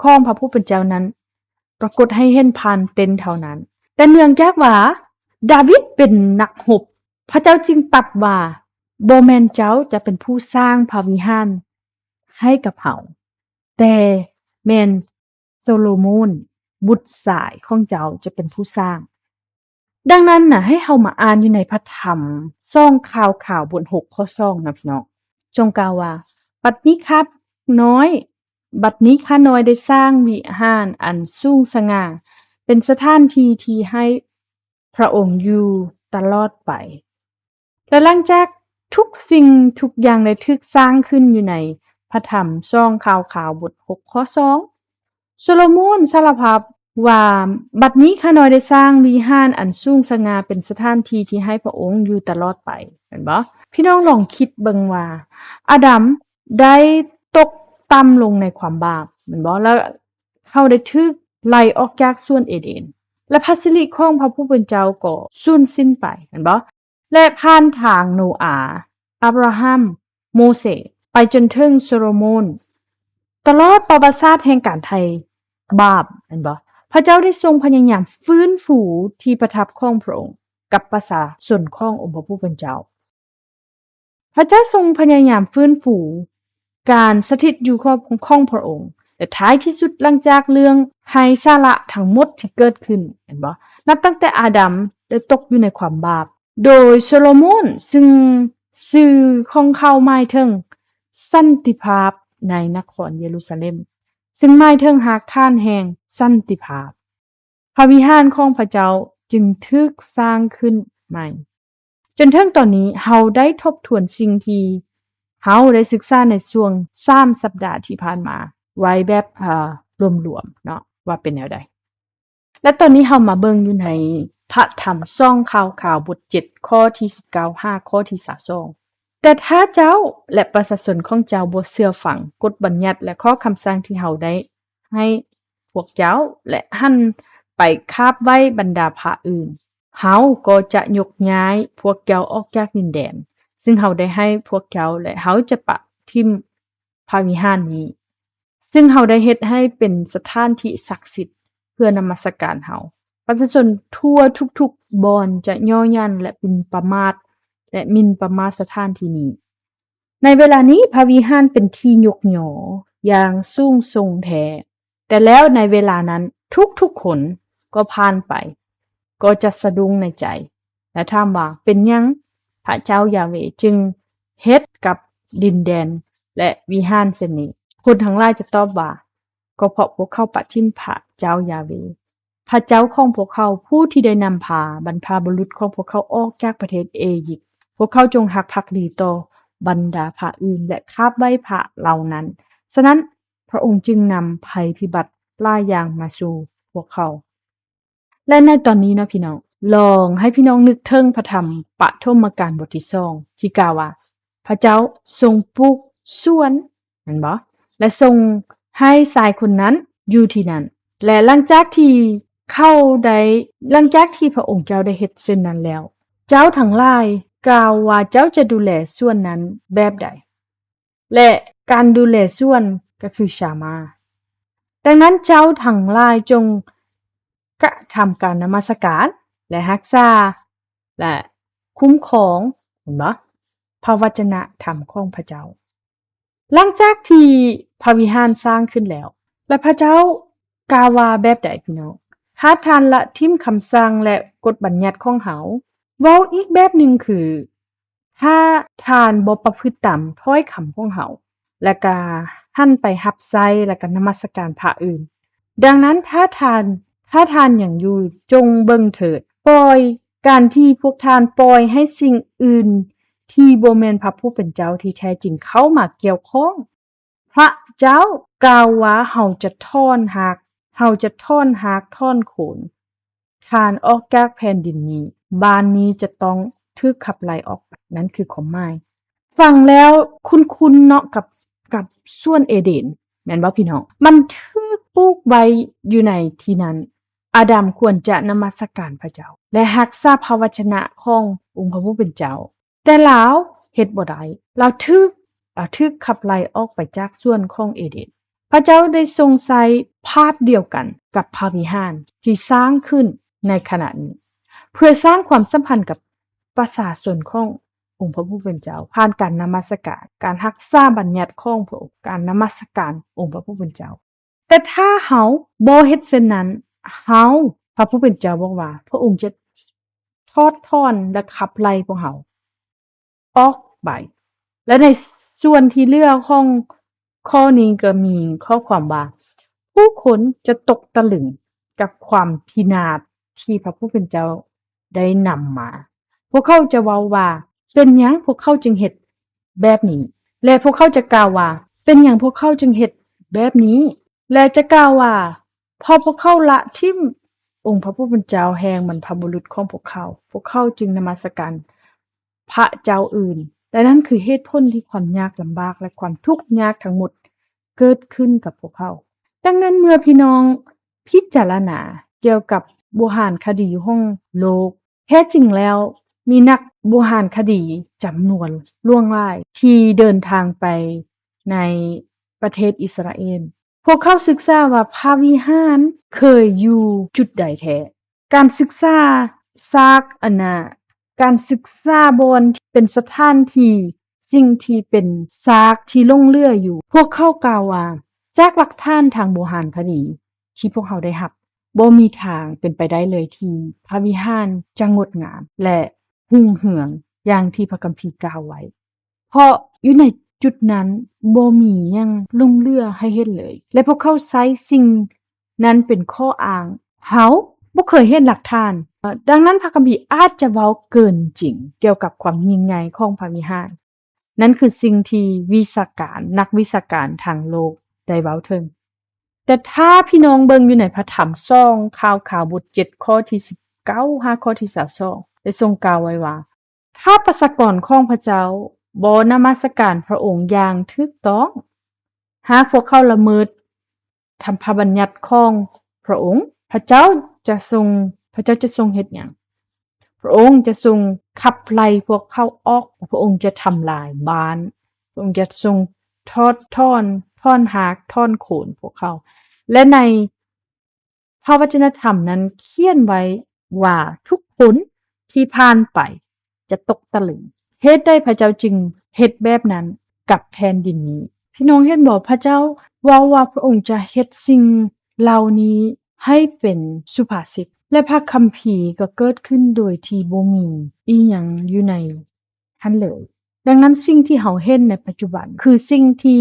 ຂອງພະຜູ້ເປັນເຈົ້ານັ້ນປາກົດໃຫ້ເຫັນຜ່ານເຕັນເທົ່ານັ້ນ. ແຕ່ເນື່ອງຈາກວ່າດາວິດເປັນນັກຮົບ, ພະເຈົ້າຈຶ່ງຕັດວ່າ, ບໍ່ແມ່ນເຈົ້າຈະເປັນຜູ້ສ້າງພະວິຫານໃຫ້ກັບເຮົາ, ແຕ່ແມ່ນໂຊໂລໂມນ ບຸດຊາຍຂອງເຈົ້າຈະເປັນຜູ້ສ້າງ. ດັ່ງນັ້ນນະ, ໃຫ້ເຮົາມາອ່ານຢູ່ໃນພະທຳ ສອງຂ່າວຂາວ ບົດຫົກ ຂໍ້ສອງນະພີ່ນ້ອງ. ຊົງກ່າວວ່າ, ບັດນີ້ຂ້ານ້ອຍ, ບັດນີ້ຂ້ານ້ອຍໄດ້ສ້າງວິຫານອັນສູງສະຫງ່າ, ເປັນສະຖານທີ່ທີ່ໃຫ້ພະອົງຢູ່ຕະຫຼອດໄປ. ແລະ ຫຼັງຈາກທຸກສິ່ງທຸກຢ່າງໄດ້ຖືກສ້າງຂຶ້ນຢູ່ໃນພະທຳ ສອງຂ່າວຂາວ ບົດຫົກ ຂໍ້ສອງ, ໂຊໂລໂມນສາລະພາບວ່າ, ບັດນີ້ຂ້ານ້ອຍໄດ້ສ້າງວິຫານອັນສູງສະຫງ່າ ເປັນສະຖານທີ່ທີ່ໃຫ້ພະອົງຢູ່ຕະຫຼອດໄປ, ແມ່ນບໍ່? ພີ່ນ້ອງລອງຄິດເບິ່ງວ່າ ອາດຳໄດ້ຕົກຕ່ຳລົງໃນຄວາມບາບ, ແມ່ນບໍ່? ແລ້ວເຂົາໄດ້ຖືກໄລ່ອອກຈາກສວນເອເດນ, ແລະ ພະສິລິຂອງພະຜູ້ເປັນເຈົ້າກໍສູນສິ້ນໄປ, ແມ່ນບໍ່? ແລະ ຜ່ານທາງໂນອາ, ອາບຣາຮາມ, ໂມເສ, ໄປຈົນເຖິງໂຊໂລໂມນ, ຕະຫຼອດປະຫວັດສາດແຫ່ງການໄຖ່ບາບ, ແມ່ນບໍ່? ພະເຈົ້າໄດ້ຊົງພະຍາຍາມຟື້ນຟູທີ່ປະທັບຂອງພະອົງກັບປະຊາຊົນຂອງອົງພະຜູ້ເປັນເຈົ້າ. ພະເຈົ້າຊົງພະຍາຍາມຟື້ນຟູການສະຖິດຢູ່ຂອງ ຂອງພະອົງ, ແລະ ທ້າຍທີ່ສຸດ, ຫຼັງຈາກເລື່ອງໄຮ້ສາລະທັງໝົດທີ່ເກີດຂຶ້ນ, ແມ່ນບໍ່? ນັບຕັ້ງແຕ່ອາດຳໄດ້ຕົກຢູ່ໃນຄວາມບາບ, ໂດຍໂຊໂລໂມນ, ຊຶ່ງຊື່ຂອງເຂົາໝາຍເຖິງສັນຕິພາບໃນນະຄອນເຢຣູຊາເລັມ, ຊຶ່ງໝາຍເຖິງຮາກຖານແຫ່ງສັນຕິພາບ. ພະວິຫານຂອງພະເຈົ້າຈຶ່ງຖືກສ້າງຂຶ້ນໃໝ່. ຈົນເຖິງຕອນນີ້, ເຮົາໄດ້ທົບທວນສິ່ງທີ່ເຮົາໄດ້ສຶກສາໃນຊ່ວງສາມສັບດາທີ່ຜ່ານມາໄວ້ແບບ, ເອີ, ລວມໆເນາະ, ວ່າເປັນແນວໃດ. ແລະ ຕອນນີ້ເຮົາມາເບິ່ງຢູ່ໃນພະທຳ ສອງຂ່າວຂາວ ບົດເຈັດ ຂໍ້ທີສິບເກົ້າ ຫາຂໍ້ທີຊາວສອງ. ແຕ່ຖ້າເຈົ້າ ແລະ ປະຊາຊົນຂອງເຈົ້າບໍ່ເຊື່ອຟັງກົດບັນຍັດ ແລະ ຂໍ້ຄຳສັ່ງທີ່ເຮົາໄດ້ໃຫ້ພວກເຈົ້າ ແລະ ຫັນໄປຄາບໄຫວ້ບັນດາພະອື່ນ, ເຮົາກໍຈະຍົກຍ້າຍພວກເຈົ້າອອກຈາກດິນແດນ ຊຶ່ງເຮົາໄດ້ໃຫ້ພວກເຈົ້າ ແລະ ເຮົາຈະປະຖິ້ມ ພະວິຫານນີ້, ຊຶ່ງເຮົາໄດ້ເຮັດໃຫ້ເປັນສະຖານທີ່ສັກສິດເພື່ອນະມັດສະການເຮົາ. ປະຊາຊົນທົ່ວທຸກໆບ່ອນຈະຍໍ້ຢັນ ແລະ ໝິ່ນປະໝາດ ແລະ ໝິ່ນປະໝາດສະຖານທີ່ນີ້. ໃນເວລານີ້ ພະວິຫານເປັນທີ່ຍົກຍໍຢ່າງສູງສົ່ງແທ້, ແຕ່ແລ້ວໃນເວລານັ້ນ ທຸກໆຄົນກໍຜ່ານໄປ ກໍຈະສະດຸ້ງໃນໃຈ ແລະ ຖາມວ່າ, ເປັນຫຍັງພະເຈົ້າຢາເວຈຶ່ງເຮັດກັບດິນແດນ ແລະ ວິຫານເຊັ່ນນີ້? ຄົນທັງຫຼາຍຈະຕອບວ່າ, ກໍເພາະພວກເຂົາປະຖິ້ມພະເຈົ້າຢາເວ, ພະເຈົ້າຂອງພວກເຂົາ, ຜູ້ທີ່ໄດ້ນຳພາບັນພະບຸລຸດຂອງພວກເຂົາອອກຈາກປະເທດເອຢິບ. ພວກເຂົາຈົ່ງຮັກພັກດີຕໍ່ບັນດາພະອື່ນ ແລະ ຄາບໄຫວ້ພະເຫຼົ່ານັ້ນ. ສະນັ້ນ, ພະອົງຈຶ່ງນຳໄພພິບັດຫຼາຍຢ່າງມາສູ່ພວກເຂົາ. ແລະ ໃນຕອນນີ້ເນາະພີ່ນ້ອງ, ລອງໃຫ້ພີ່ນ້ອງນຶກເຖິງພະທຳປະຖົມມະການບົດທີສອງ ທີ່ກ່າວວ່າ ພະເຈົ້າຊົງປູກສວນ, ແມ່ນບໍ່? ແລະ ຊົງໃຫ້ຊາຍຄົນນັ້ນຢູ່ທີ່ນັ້ນ. ແລະ ຫຼັງຈາກທີ່ເຂົາໄດ້, ຫຼັງຈາກທີ່ພະອົງເຈົ້າໄດ້ເຮັດເຊັ່ນນັ້ນແລ້ວ, ເຈົ້າທັງຫຼາຍກ່າວວ່າເຈົ້າຈະດູແລສວນນັ້ນແບບໃດ? ແລະ ການດູແລສວນກໍຄືຊາມາ. ດັ່ງນັ້ນເຈົ້າທັງຫຼາຍຈົ່ງກະທຳການນະມັດສະການ ແລະ ຮັກສາ ແລະ ຄຸ້ມຄອງ ເຫັນບໍ່? ພະວະຈະນະທຳຂອງພະເຈົ້າ. ຫຼັງຈາກທີ່ພະວິຫານສ້າງຂຶ້ນແລ້ວ ແລະ ພະເຈົ້າກ່າວວ່າແບບໃດພີ່ນ້ອງ? ຖ້າທ່ານລະຖິ້ມຄຳສັ່ງ ແລະ ກົດບັນຍັດຂອງເຮົາ, ເວົ້າອີກແບບໜຶ່ງຄື ຖ້າທ່ານບໍ່ປະພຶດຕາມຖ້ອຍຄຳຂອງເຮົາ ແລະ ກະຫັນໄປຮັບໃຊ້ ແລະ ກະນະມັດສະການພະອື່ນ. ດັ່ງນັ້ນ ຖ້າທ່ານ, ຖ້າທ່ານຍັງຢູ່, ຈົ່ງເບິ່ງເຖີດ, ປ່ອຍ ການທີ່ພວກທ່ານປ່ອຍໃຫ້ສິ່ງອື່ນທີ່ບໍ່ແມ່ນພະຜູ້ເປັນເຈົ້າທີ່ແທ້ຈິງເຂົ້າມາກ່ຽວຂ້ອງ. ພະເຈົ້າກ່າວວ່າ ເຮົາຈະຖອນຮາກ, ເຮົາຈະຖອນຮາກຖອນໂຄນທ່ານອອກຈາກແຜ່ນດິນນີ້, ບ້ານນີ້ຈະຕ້ອງຖືກຂັບໄລ່ອອກໄປ. ນັ້ນຄືຄວາມໝາຍ. ຟັງແລ້ວຄຸ້ນໆເນາະ ກັບ, ກັບສວນເອເດນ, ແມ່ນບໍ່ພີ່ນ້ອງ? ມັນຖືກປູກໄວ້ຢູ່ໃນທີ່ນັ້ນ. ອາດາມຄວນຈະນະມັດສະການພະເຈົ້າ ແລະ ຮັກສາພະວະຈະນະຂອງອົງພະຜູ້ເປັນເຈົ້າ. ແຕ່ລາວເຮັດບໍ່ໄດ້. ລາວຖືກ, ລາວຖືກຂັບໄລ່ອອກໄປຈາກສວນຂອງເອເດນ. ພະເຈົ້າໄດ້ຊົງໃຊ້ພາບດຽວກັນກັບພະວິຫານທີ່ສ້າງຂຶ້ນໃນຂະນະນີ້ ເພື່ອສ້າງຄວາມສຳພັນກັບປະຊາຊົນຂອງອົງພະຜູ້ເປັນເຈົ້າ ຜ່ານການນະມັດສະການ, ການຮັກສາບັນຍັດຂອງພະອົງ, ການນະມັດສະການອົງພະຜູ້ເປັນເຈົ້າ. ແຕ່ຖ້າເຮົາບໍ່ເຮັດເຊັ່ນນັ້ນ, ເຮົາ, ພະຜູ້ເປັນເຈົ້າບອກວ່າ ພະອົງຈະຖອດຖອນ ແລະ ຂັບໄລ່ພວກເຮົາອອກໄປ. ແລະ ໃນສ່ວນທີ່ເຫຼືອຂອງຂໍ້ນີ້ກໍມີຂໍ້ຄວາມວ່າ ຜູ້ຄົນຈະຕົກຕະລຶງກັບຄວາມພິນາດທີ່ພະຜູ້ເປັນເຈົ້າ ໄດ້ນຳມາ. ພວກເຂົາຈະເວົ້າວ່າ, ເປັນຫຍັງພວກເຂົາຈຶ່ງເຮັດແບບນີ້? ແລະ ພວກເຂົາຈະກ່າວວ່າ, ເປັນຫຍັງພວກເຂົາຈຶ່ງເຮັດແບບນີ້? ແລະ ຈະກ່າວວ່າ, ເພາະພວກເຂົາລະຖິ້ມອົງພະຜູ້ເປັນເຈົ້າແຫ່ງບັນພະບຸລຸດຂອງພວກເຂົາ, ພວກເຂົາຈຶ່ງນະມັດສະການພະເຈົ້າອື່ນ. ແລະ ນັ້ນຄືເຫດຜົນທີ່ຄວາມຍາກລຳບາກ ແລະ ຄວາມທຸກຍາກທັງໝົດເກີດຂຶ້ນກັບພວກເຂົາ. ດັ່ງນັ້ນ ເມື່ອພີ່ນ້ອງພິຈາລະນາກ່ຽວກັບບູຮານຄະດີຂອງໂລກ, ແທ້ຈິງແລ້ວ ມີນັກບູຮານຄະດີຈຳນວນຫຼວງຫຼາຍທີ່ເດີນທາງໄປໃນປະເທດອິດສະຣາເອນ. ພວກເຂົາສຶກສາວ່າພະວິຫານເຄີຍຢູ່ຈຸດໃດແທ້. ການສຶກສາຊາກ ອັນນະ, ການສຶກສາບ່ອນທີ່ເປັນສະຖານທີ່, ສິ່ງທີ່ເປັນຊາກທີ່ຫຼົງເຫຼືອຢູ່. ພວກເຂົາກ່າວວ່າ, ຈາກຫຼັກຖານທາງບູຮານຄະດີ ທີ່ພວກເຮົາໄດ້ຮັບ, ບໍ່ມີທາງເປັນໄປໄດ້ເລີຍທີ່ພະວິຫານຈະງົດງາມ ແລະ ຮຸ່ງເຮືອງຢ່າງທີ່ພະຄຳພີກ່າວໄວ້, ເພາະຢູ່ໃນຈຸດນັ້ນບໍ່ມີຫຍັງຫຼົງເຫຼືອໃຫ້ເຫັນເລີຍ ແລະ ພວກເຂົາໃຊ້ສິ່ງນັ້ນເປັນຂໍ້ອ້າງ. ເຮົາບໍ່ເຄີຍເຫັນຫຼັກຖານ, ດັ່ງນັ້ນພະຄຳພີອາດຈະເວົ້າເກີນຈິງກ່ຽວກັບຄວາມຍິ່ງໃຫຍ່ຂອງພະວິຫານ. ນັ້ນຄືສິ່ງທີ່ວິຊາການ, ນັກວິຊາການທາງໂລກໄດ້ເວົ້າເຖິງ. ແຕ່ຖ້າພີ່ນ້ອງເບິ່ງຢູ່ໃນພະທຳສອງຂ່າວຂາວບົດເຈັດ ຂໍ້ທີສິບເກົ້າຫາຂໍ້ທີຊາວສອງ ໄດ້ຊົງກ່າວໄວ້ວ່າ, ຖ້າປະຊາກອນຂອງພະເຈົ້າບໍ່ນະມັດສະການພະອົງຢ່າງຖືກຕ້ອງ, ຫາກພວກເຂົາລະເມີດ ທຳພະບັນຍັດຂອງພະອົງ, ພະເຈົ້າຈະຊົງ, ພະເຈົ້າຈະຊົງເຮັດຫຍັງ? ພະອົງຈະຊົງຂັບໄລ່ພວກເຂົາອອກ, ພະອົງຈະທຳລາຍບ້ານ, ພະອົງຈະຊົງຖອດຖອນ, ຖອນຮາກ, ຖອນໂຄນພວກເຂົາ. ແລະ ໃນພະວັດຈະນະທຳນັ້ນຂຽນໄວ້ວ່າ ທຸກຄົນທີ່ຜ່ານໄປຈະຕົກຕະລຶງ. ເຫດໃດພະເຈົ້າຈຶ່ງເຮັດແບບນັ້ນກັບແຜ່ນດິນນີ້? ພີ່ນ້ອງເຫັນບໍ່? ພະເຈົ້າເວົ້າວ່າພະອົງຈະເຮັດສິ່ງເຫຼົ່ານີ້ໃຫ້ເປັນສຸພາສິດ ແລະ ພະຄຳພີກໍເກີດຂຶ້ນໂດຍທີ່ບໍ່ມີອີ່ຫຍັງຢູ່ໃນຫັ້ນເລີຍ. ດັ່ງນັ້ນ, ສິ່ງທີ່ເຮົາເຫັນໃນປັດຈຸບັນ ຄືສິ່ງທີ່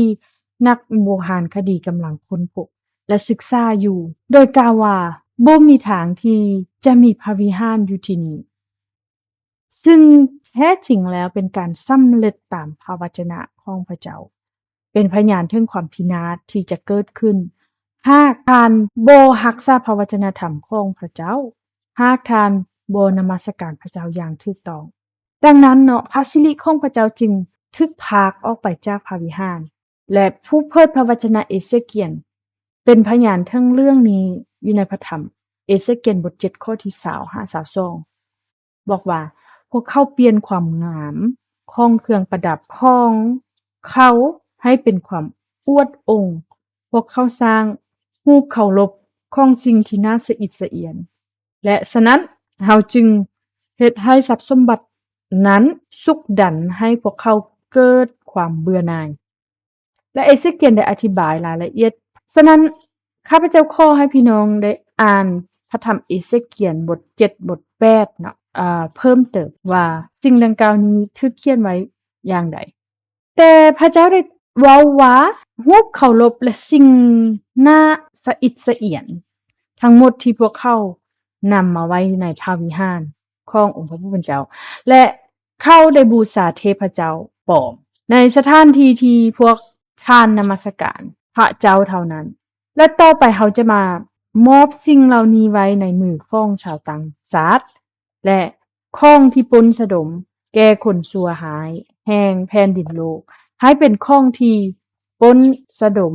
ນັກບູຮານຄະດີກຳລັງຄົ້ນພົບ ແລະ ສຶກສາຢູ່, ໂດຍກ່າວວ່າ ບໍ່ມີທາງທີ່ຈະມີພະວິຫານຢູ່ທີ່ນີ້. ຊຶ່ງແທ້ຈິງແລ້ວເປັນການສຳເລັດຕາມພະວະຈະນະຂອງພະເຈົ້າ, ເປັນພະຍານເຖິງຄວາມພິນາດທີ່ຈະເກີດຂຶ້ນ ຫາກທ່ານບໍ່ຮັກສາພະວະຈະນະທຳຂອງພະເຈົ້າ, ຫາກທ່ານບໍ່ນະມັດສະການພະເຈົ້າຢ່າງຖືກຕ້ອງ. ດັ່ງນັ້ນເນາະ, ພະສິລິຂອງພະເຈົ້າຈຶ່ງຖືກພາກອອກໄປຈາກພະວິຫານ. ແລະ ຜູ້ເຜີຍພະວະຈະນະເອເຊກຽນເປັນພະຍານເຖິງເລື່ອງນີ້ຢູ່ໃນພະທຳເອເຊກຽນບົດເຈັດ ຂໍ້ທີຊາວຫາຊາວສອງ ບອກວ່າ, ພວກເຂົາປ່ຽນຄວາມງາມຂອງເຄື່ອງປະດັບຂອງເຂົາ ໃຫ້ເປັນຄວາມອວດອົ່ງ. ພວກເຂົາສ້າງຮູບເຄົາລົບຂອງສິ່ງທີ່ໜ້າສະອິດສະອຽນ ແລະ ສະນັ້ນເຮົາຈຶ່ງເຮັດໃຫ້ຊັບສົມບັດນັ້ນຊຸກດັນໃຫ້ພວກເຂົາເກີດຄວາມເບື່ອໜ່າຍ. ແລະ ເອເຊກຽນໄດ້ອະທິບາຍລາຍລະອຽດ. ສະນັ້ນ ຂ້າພະເຈົ້າຂໍໃຫ້ພີ່ນ້ອງໄດ້ອ່ານພະທຳເອເຊກຽນບົດເຈັດ ບົດແປດເນາະ ເອີ ເພີ່ມເຕີມວ່າສິ່ງດັ່ງກ່າວນີ້ຖືກຂຽນໄວ້ຢ່າງໃດ. ແຕ່ພະເຈົ້າໄດ້ເວົ້າວ່າ ຮູບເຄົາລົບ ແລະ ສິ່ງໜ້າສະອິດສະອຽນທັງໝົດທີ່ພວກເຂົານຳມາໄວ້ໃນພະວິຫານຂອງອົງພະຜູ້ເປັນເຈົ້າ ແລະ ເຂົາໄດ້ບູຊາເທບພະເຈົ້າປອມ ໃນສະຖານທີ່ທີ່ພວກທ່ານນະມັດສະການພະເຈົ້າເທົ່ານັ້ນ. ແລະ ຕໍ່ໄປເຮົາຈະມາມອບສິ່ງເຫຼົ່ານີ້ໄວ້ໃນມືຂອງຊາວຕ່າງຊາດ ແລະ ຂອງທີ່ປົນສະດົມແກ່ຄົນຊົ່ວຮ້າຍແຫ່ງແຜ່ນດິນໂລກ ໃຫ້ເປັນຂອງທີ່ປົນສະດົມ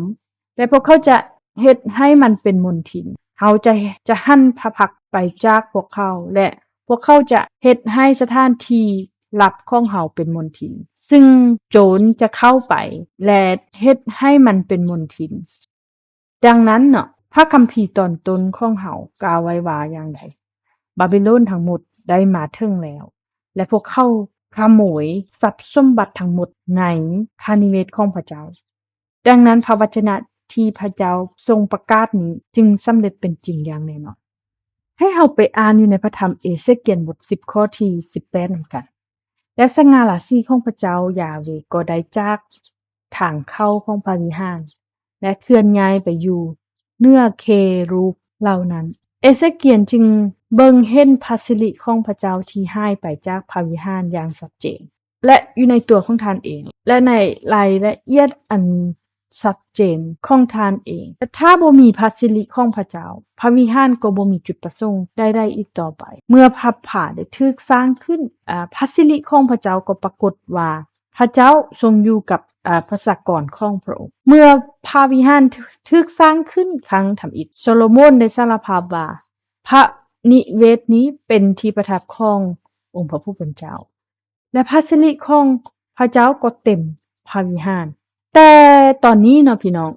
ແລະ ພວກເຂົາຈະເຮັດໃຫ້ມັນເປັນມົນທິນ. ເຮົາຈະ ຈະຫັນພະພັກໄປຈາກພວກເຂົາ ແລະ ພວກເຂົາຈະເຮັດໃຫ້ສະຖານທີ່ລັບຂອງເຮົາເປັນມົນທິນ ຊຶ່ງໂຈນຈະເຂົ້າໄປ ແລະ ເຮັດໃຫ້ມັນເປັນມົນທິນ. ດັ່ງນັ້ນເນາະ ພະຄຳພີຕອນຕົ້ນຂອງເຮົາກ່າວໄວ້ວ່າຢ່າງໃດ? ບາບິໂລນທັງໝົດໄດ້ມາເຖິງແລ້ວ ແລະ ພວກເຂົາຂະໂມຍຊັບສົມບັດທັງໝົດໃນພະນິເວດຂອງພະເຈົ້າ. ດັ່ງນັ້ນ ພະວະຈະນະທີ່ພະເຈົ້າຊົງປະກາດນີ້ຈຶ່ງສຳເລັດເປັນຈິງຢ່າງແນ່ນອນ. ໃຫ້ເຮົາໄປອ່ານຢູ່ໃນພະທຳເອເຊກຽນບົດສິບ ຂໍ້ທີສິບແປດນຳກັນ. ແລະ ສະຫງ່າລາສີຂອງພະເຈົ້າຢາເວກໍໄດ້ຈາກທາງເຂົ້າຂອງພະວິຫານ ແລະ ເຄື່ອນຍ້າຍໄປຢູ່ເໜືອເຄຣູບເຫຼົ່ານັ້ນ. ເອເຊກຽນຈຶ່ງເບິ່ງເຫັນພະສິລິຂອງພະເຈົ້າທີ່ຫາຍໄປຈາກພະວິຫານຢ່າງຊັດເຈນ ແລະ ຢູ່ໃນຕົວຂອງທ່ານເອງ ແລະ ໃນລາຍລະອຽດອັນຊັດເຈນຂອງທ່ານເອງ. ແລະ ຖ້າບໍ່ມີພະສິລິຂອງພະເຈົ້າ, ພະວິຫານກໍບໍ່ມີຈຸດປະສົງໃດໆອີກຕໍ່ໄປ. ເມື່ອພະຜາໄດ້ຖືກສ້າງຂຶ້ນ, ອາ, ພະສິລິຂອງພະເຈົ້າກໍປາກົດວ່າ ພະເຈົ້າຊົງຢູ່ກັບ, ອາ, ປະຊາກອນຂອງພະອົງ. ເມື່ອພະວິຫານຖືກສ້າງຂຶ້ນຄັ້ງທຳອິດ, ໂຊໂລໂມນໄດ້ສາລະພາບວ່າ ພະນິເວດນີ້ເປັນທີ່ປະທັບຂອງອົງພະຜູ້ເປັນເຈົ້າ. ແລະ ພະສິລິຂອງພະເຈົ້າກໍເຕັມພະວິຫານ. ແຕ່ຕອນນີ້ເນາະພີ່ນ້ອງ,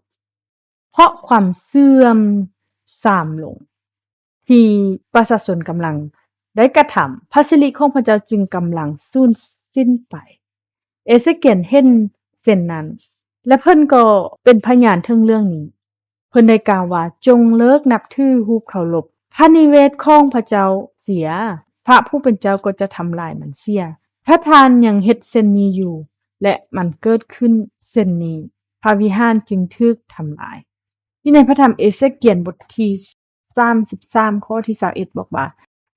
ເພາະຄວາມເສື່ອມຊາມລົງທີ່ປະຊາຊົນກຳລັງໄດ້ກະທຳ, ພະສິລິຂອງພະເຈົ້າຈຶ່ງກຳລັງສູນສິ້ນໄປ. ເອເຊກຽນເຫັນເຊັ່ນນັ້ນ ແລະ ເພິ່ນກໍເປັນພະຍານເຖິງເລື່ອງນີ້. ເພິ່ນໄດ້ກ່າວວ່າ, ຈົ່ງເລີກນັບຖືຮູບເຄົາລົບພະນິເວດຂອງພະເຈົ້າເສຍ, ພະຜູ້ເປັນເຈົ້າກໍຈະທຳລາຍມັນເສຍ. ຖ້າທ່ານຍັງເຮັດເຊັ່ນນີ້ຢູ່ ແລະ ມັນເກີດຂຶ້ນເຊັ່ນນີ້, ພະວິຫານຈຶ່ງຖືກທຳລາຍ. ຢູ່ໃນພະທຳເອເຊກຽນບົດທີສາມສິບສາມ ຂໍ້ທີຊາວເອັດ ບອກວ່າ,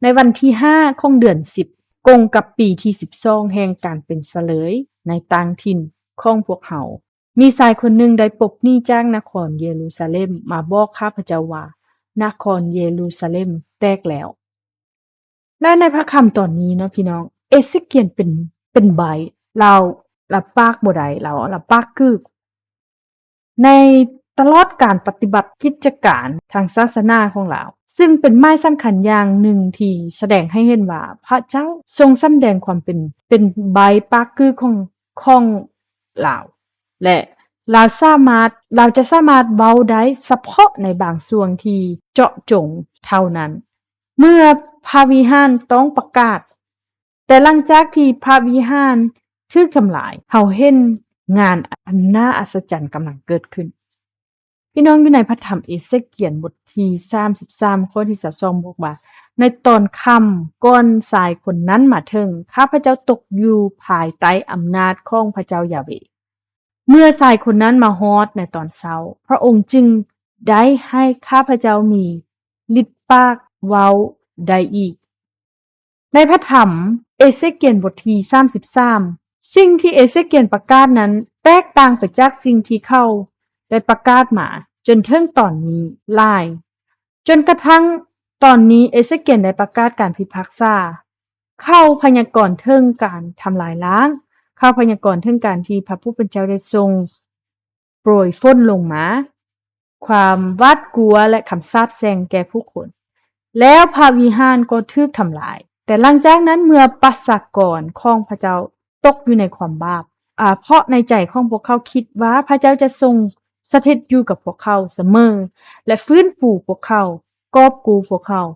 ໃນວັນທີຫ້າຂອງເດືອນສິບ ກົງກັບປີທີສິບສອງແຫ່ງການເປັນສະເຫຼີຍໃນຕ່າງຖິ່ນຂອງພວກເຮົາ, ມີຊາຍຄົນໜຶ່ງໄດ້ປົບໜີຈາກນະຄອນເຢຣູຊາເລັມ ມາບອກຂ້າພະເຈົ້າວ່າ ນະຄອນເຢຣູຊາເລັມແຕກແລ້ວ. ແລະ ໃນພະຄຳຕອນນີ້ເນາະພີ່ນ້ອງ, ເອເຊກຽນເປັນ, ເປັນໃບ້, ລາວລະປາກບໍ່ໄດ້, ລາວລະປາກກືກ. ໃນຕະຫຼອດການປະຕິບັດກິດຈະການທາງສາສະໜາຂອງລາວ, ຊຶ່ງເປັນໝາຍສຳຄັນຢ່າງໜຶ່ງທີ່ສະແດງໃຫ້ເຫັນວ່າພະເຈົ້າຊົງສຳແດງຄວາມເປັນ, ເປັນໃບ້ປາກກືກຂອງ, ຂອງລາວ ແລະ ລາວສາມາດ, ລາວຈະສາມາດເວົ້າໄດ້ສະເພາະໃນບາງຊ່ວງທີ່ເຈາະຈົງເທົ່ານັ້ນ. ເມື່ອພະວິຫານຕ້ອງປະກາດ, ແຕ່ຫຼັງຈາກທີ່ພະວິຫານຖືກທຳລາຍ, ເຮົາເຫັນງານອັນໜ້າອັດສະຈັນກຳລັງເກີດຂຶ້ນ. ພີ່ນ້ອງ, ຢູ່ໃນພະທຳເອເຊກຽນບົດທີສາມສິບສາມ ຂໍ້ທີຊາວສອງ ບອກວ່າ, ໃນຕອນຄ່ຳກ່ອນຊາຍຄົນນັ້ນມາເຖິງ, ຂ້າພະເຈົ້າຕົກຢູ່ພາຍໃຕ້ອຳນາດຂອງພະເຈົ້າຢາເວ. ເມື່ອຊາຍຄົນນັ້ນມາຮອດໃນຕອນເຊົ້າ, ພະອົງຈຶ່ງໄດ້ໃຫ້ຂ້າພະເຈົ້າມີລິດປາກເວົ້າໄດ້ອີກ. ໃນພະທຳເອເຊກຽນບົດທີສາມສິບສາມ, ສິ່ງທີ່ເອເຊກຽນປະກາດນັ້ນແຕກຕ່າງໄປຈາກສິ່ງທີ່ເຂົາໄດ້ປະກາດມາຈົນເຖິງຕອນນີ້ຫຼາຍ, ຈົນກະທັ່ງຕອນນີ້ເອເຊກຽນໄດ້ປະກາດການພິພາກສາ. ເຂົາພະຍາກອນເຖິງການທຳລາຍລ້າງ, ເຂົາພະຍາກອນເຖິງການທີ່ພະຜູ້ເປັນເຈົ້າໄດ້ຊົງ ໂປຣຍຝົນລົງມາ, ຄວາມຫວາດກົວ ແລະ ຄຳສາບແຊ່ງແກ່ຜູ້ຄົນ. ແລ້ວພະວິຫານກໍຖືກທຳລາຍ. ແຕ່ຫຼັງຈາກນັ້ນ, ເມື່ອປະຊາກອນຂອງພະເຈົ້າຕົກຢູ່ໃນຄວາມບາບ, ອາ ເພາະໃນໃຈຂອງພວກເຂົາຄິດວ່າພະເຈົ້າຈະຊົງສະຖິດຢູ່ກັບພວກເຂົາສະເໝີ ແລະ ຟື້ນຟູພວກເຂົາ, ກອບກູ້ພວກເຂົາ,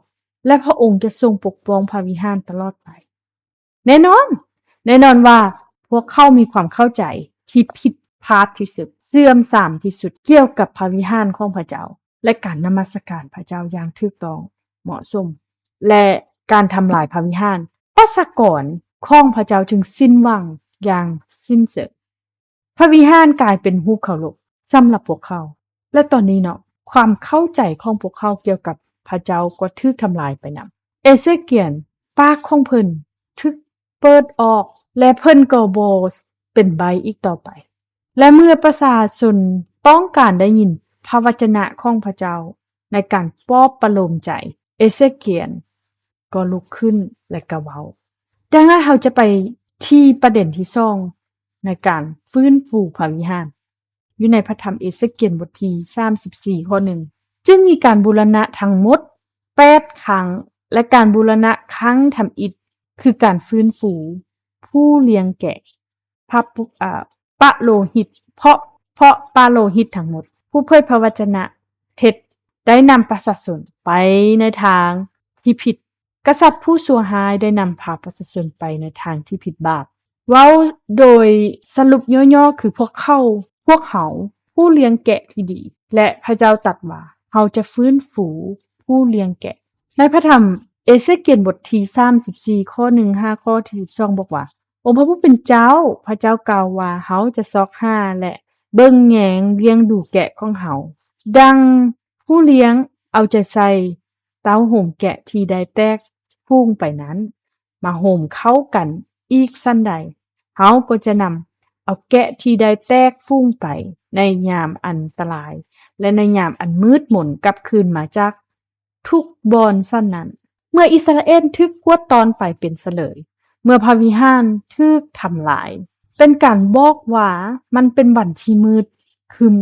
ແລະ ພະອົງຈະຊົງປົກປ້ອງພະວິຫານຕະຫຼອດໄປ. ແນ່ນອນ, ແນ່ນອນວ່າພວກເຂົາມີຄວາມເຂົ້າໃຈທີ່ຜິດພາດທີ່ສຸດ, ເສື່ອມຊາມທີ່ສຸດກ່ຽວກັບພະວິຫານຂອງພະເຈົ້າ ແລະ ການນະມັດສະການພະເຈົ້າຢ່າງຖືກຕ້ອງເໝາະສົມ ແລະ ການທຳລາຍພະວິຫານ. ປະຊາກອນຂອງພະເຈົ້າຈຶ່ງສິ້ນຫວັງຢ່າງສິ້ນເຊີງ. ພະວິຫານກາຍເປັນຮູບເຄົາລົບສຳລັບພວກເຂົາ. ແລະ ຕອນນີ້ເນາະ, ຄວາມເຂົ້າໃຈຂອງພວກເຂົາກ່ຽວກັບພະເຈົ້າກໍຖືກທຳລາຍໄປນຳ. ເອເຊກຽນ, ປາກຂອງເພິ່ນຖືກເປີດອອກ ແລະ ເພິ່ນກໍບໍ່ເປັນໃບ້ອີກຕໍ່ໄປ. ແລະ ເມື່ອປະຊາຊົນຕ້ອງການໄດ້ຍິນພະວະຈະນະຂອງພະເຈົ້າໃນການປອບປະໂລມໃຈ, ເອເຊກຽນກໍລຸກຂຶ້ນ ແລະ ກໍເວົ້າ. ດັ່ງນັ້ນ ເຮົາຈະໄປທີ່ປະເດັນທີສອງ ໃນການຟື້ນຟູພະວິຫານ ຢູ່ໃນພະທຳເອເຊກຽນບົດທີສາມສິບສີ່ ຂໍ້ໜຶ່ງ ຈຶ່ງມີການບູລະນະທັງໝົດແປດຄັ້ງ ແລະ ການບູລະນະຄັ້ງທຳອິດ ຄືການຟື້ນຟູຜູ້ລ້ຽງແກະ ພະປຸ ອາ ປະໂລຫິດ ເພາະ ເພາະປະໂລຫິດທັງໝົດ ຜູ້ເຜີຍພະວະຈະນະເທັດ ໄດ້ນຳປະຊາຊົນໄປໃນທາງທີ່ຜິດ. ກະສັດຜູ້ຊົ່ວຮ້າຍໄດ້ນຳພາປະຊາຊົນໄປໃນທາງທີ່ຜິດບາບ. ເວົ້າໂດຍສະຫຼຸບຫຍໍ້ໆ ຄືພວກເຂົາ, ພວກເຮົາ ຜູ້ລ້ຽງແກະທີ່ດີ ແລະ ພະເຈົ້າຕັດວ່າ ເຮົາຈະຟື້ນຟູຜູ້ລ້ຽງແກະ. ໃນພະທຳເອເຊກຽນບົດທີສາມສິບສີ່ ຂໍ້ໜຶ່ງຫາຂໍ້ທີສິບສອງ ບອກວ່າ ອົງພະຜູ້ເປັນເຈົ້າ, ພະເຈົ້າກ່າວວ່າ ເຮົາຈະຊອກຫາ ແລະ ເບິ່ງແຍງລ້ຽງດູແກະຂອງເຮົາ ດັ່ງຜູ້ລ້ຽງເອົາໃຈໃສ່ເຕົ້າໂຮມແກະທີ່ໄດ້ແຕກຝູງໄປນັ້ນ ມາໂຮມເຂົ້າກັນອີກສັນໃດ, ເຮົາກໍຈະນຳເອົາແກະທີ່ໄດ້ແຕກຝູງໄປໃນຍາມອັນຕະລາຍ ແລະ ໃນຍາມອັນມືດມົນກັບຄືນມາຈາກ ທຸກບ່ອນສັນນັ້ນ. ເມື່ອອິດສະຣາເອນຖືກກວາດຕ້ອນໄປເປັນສະເຫຼີຍ, ເມື່ອພະວິຫານຖືກທຳລາຍ, ເປັນການບອກວ່າມັນເປັນວັນທີ່ມືດຄຶ້ມ.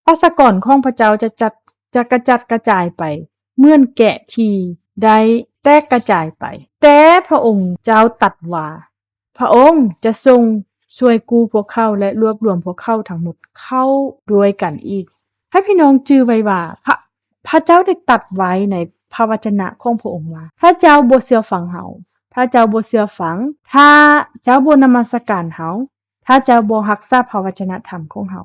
ປະຊາກອນຂອງພະເຈົ້າຈະຈັດ ຈະກະຈັດກະຈາຍໄປ ເໝືອນແກະທີ່ໄດ້ແຕກກະຈາຍໄປ. ແຕ່ພະອົງເຈົ້າຕັດວ່າ ພະອົງຈະຊົງຊ່ວຍກູ້ພວກເຂົາ ແລະ ລວບລວມພວກເຂົາທັງໝົດເຂົ້າດ້ວຍກັນອີກ. ໃຫ້ພີ່ນ້ອງຈື່ໄວ້ວ່າ ພະ ພະເຈົ້າໄດ້ຕັດໄວ້ໃນພະວະຈະນະຂອງພະອົງວ່າ ຖ້າເຈົ້າບໍ່ເຊື່ອຟັງເຮົາ, ຖ້າເຈົ້າບໍ່ເຊື່ອຟັງ, ຖ້າເຈົ້າບໍ່ນະມັດສະການເຮົາ, ຖ້າເຈົ້າບໍ່ຮັກສາພະວະຈະນະທຳຂອງເຮົາ,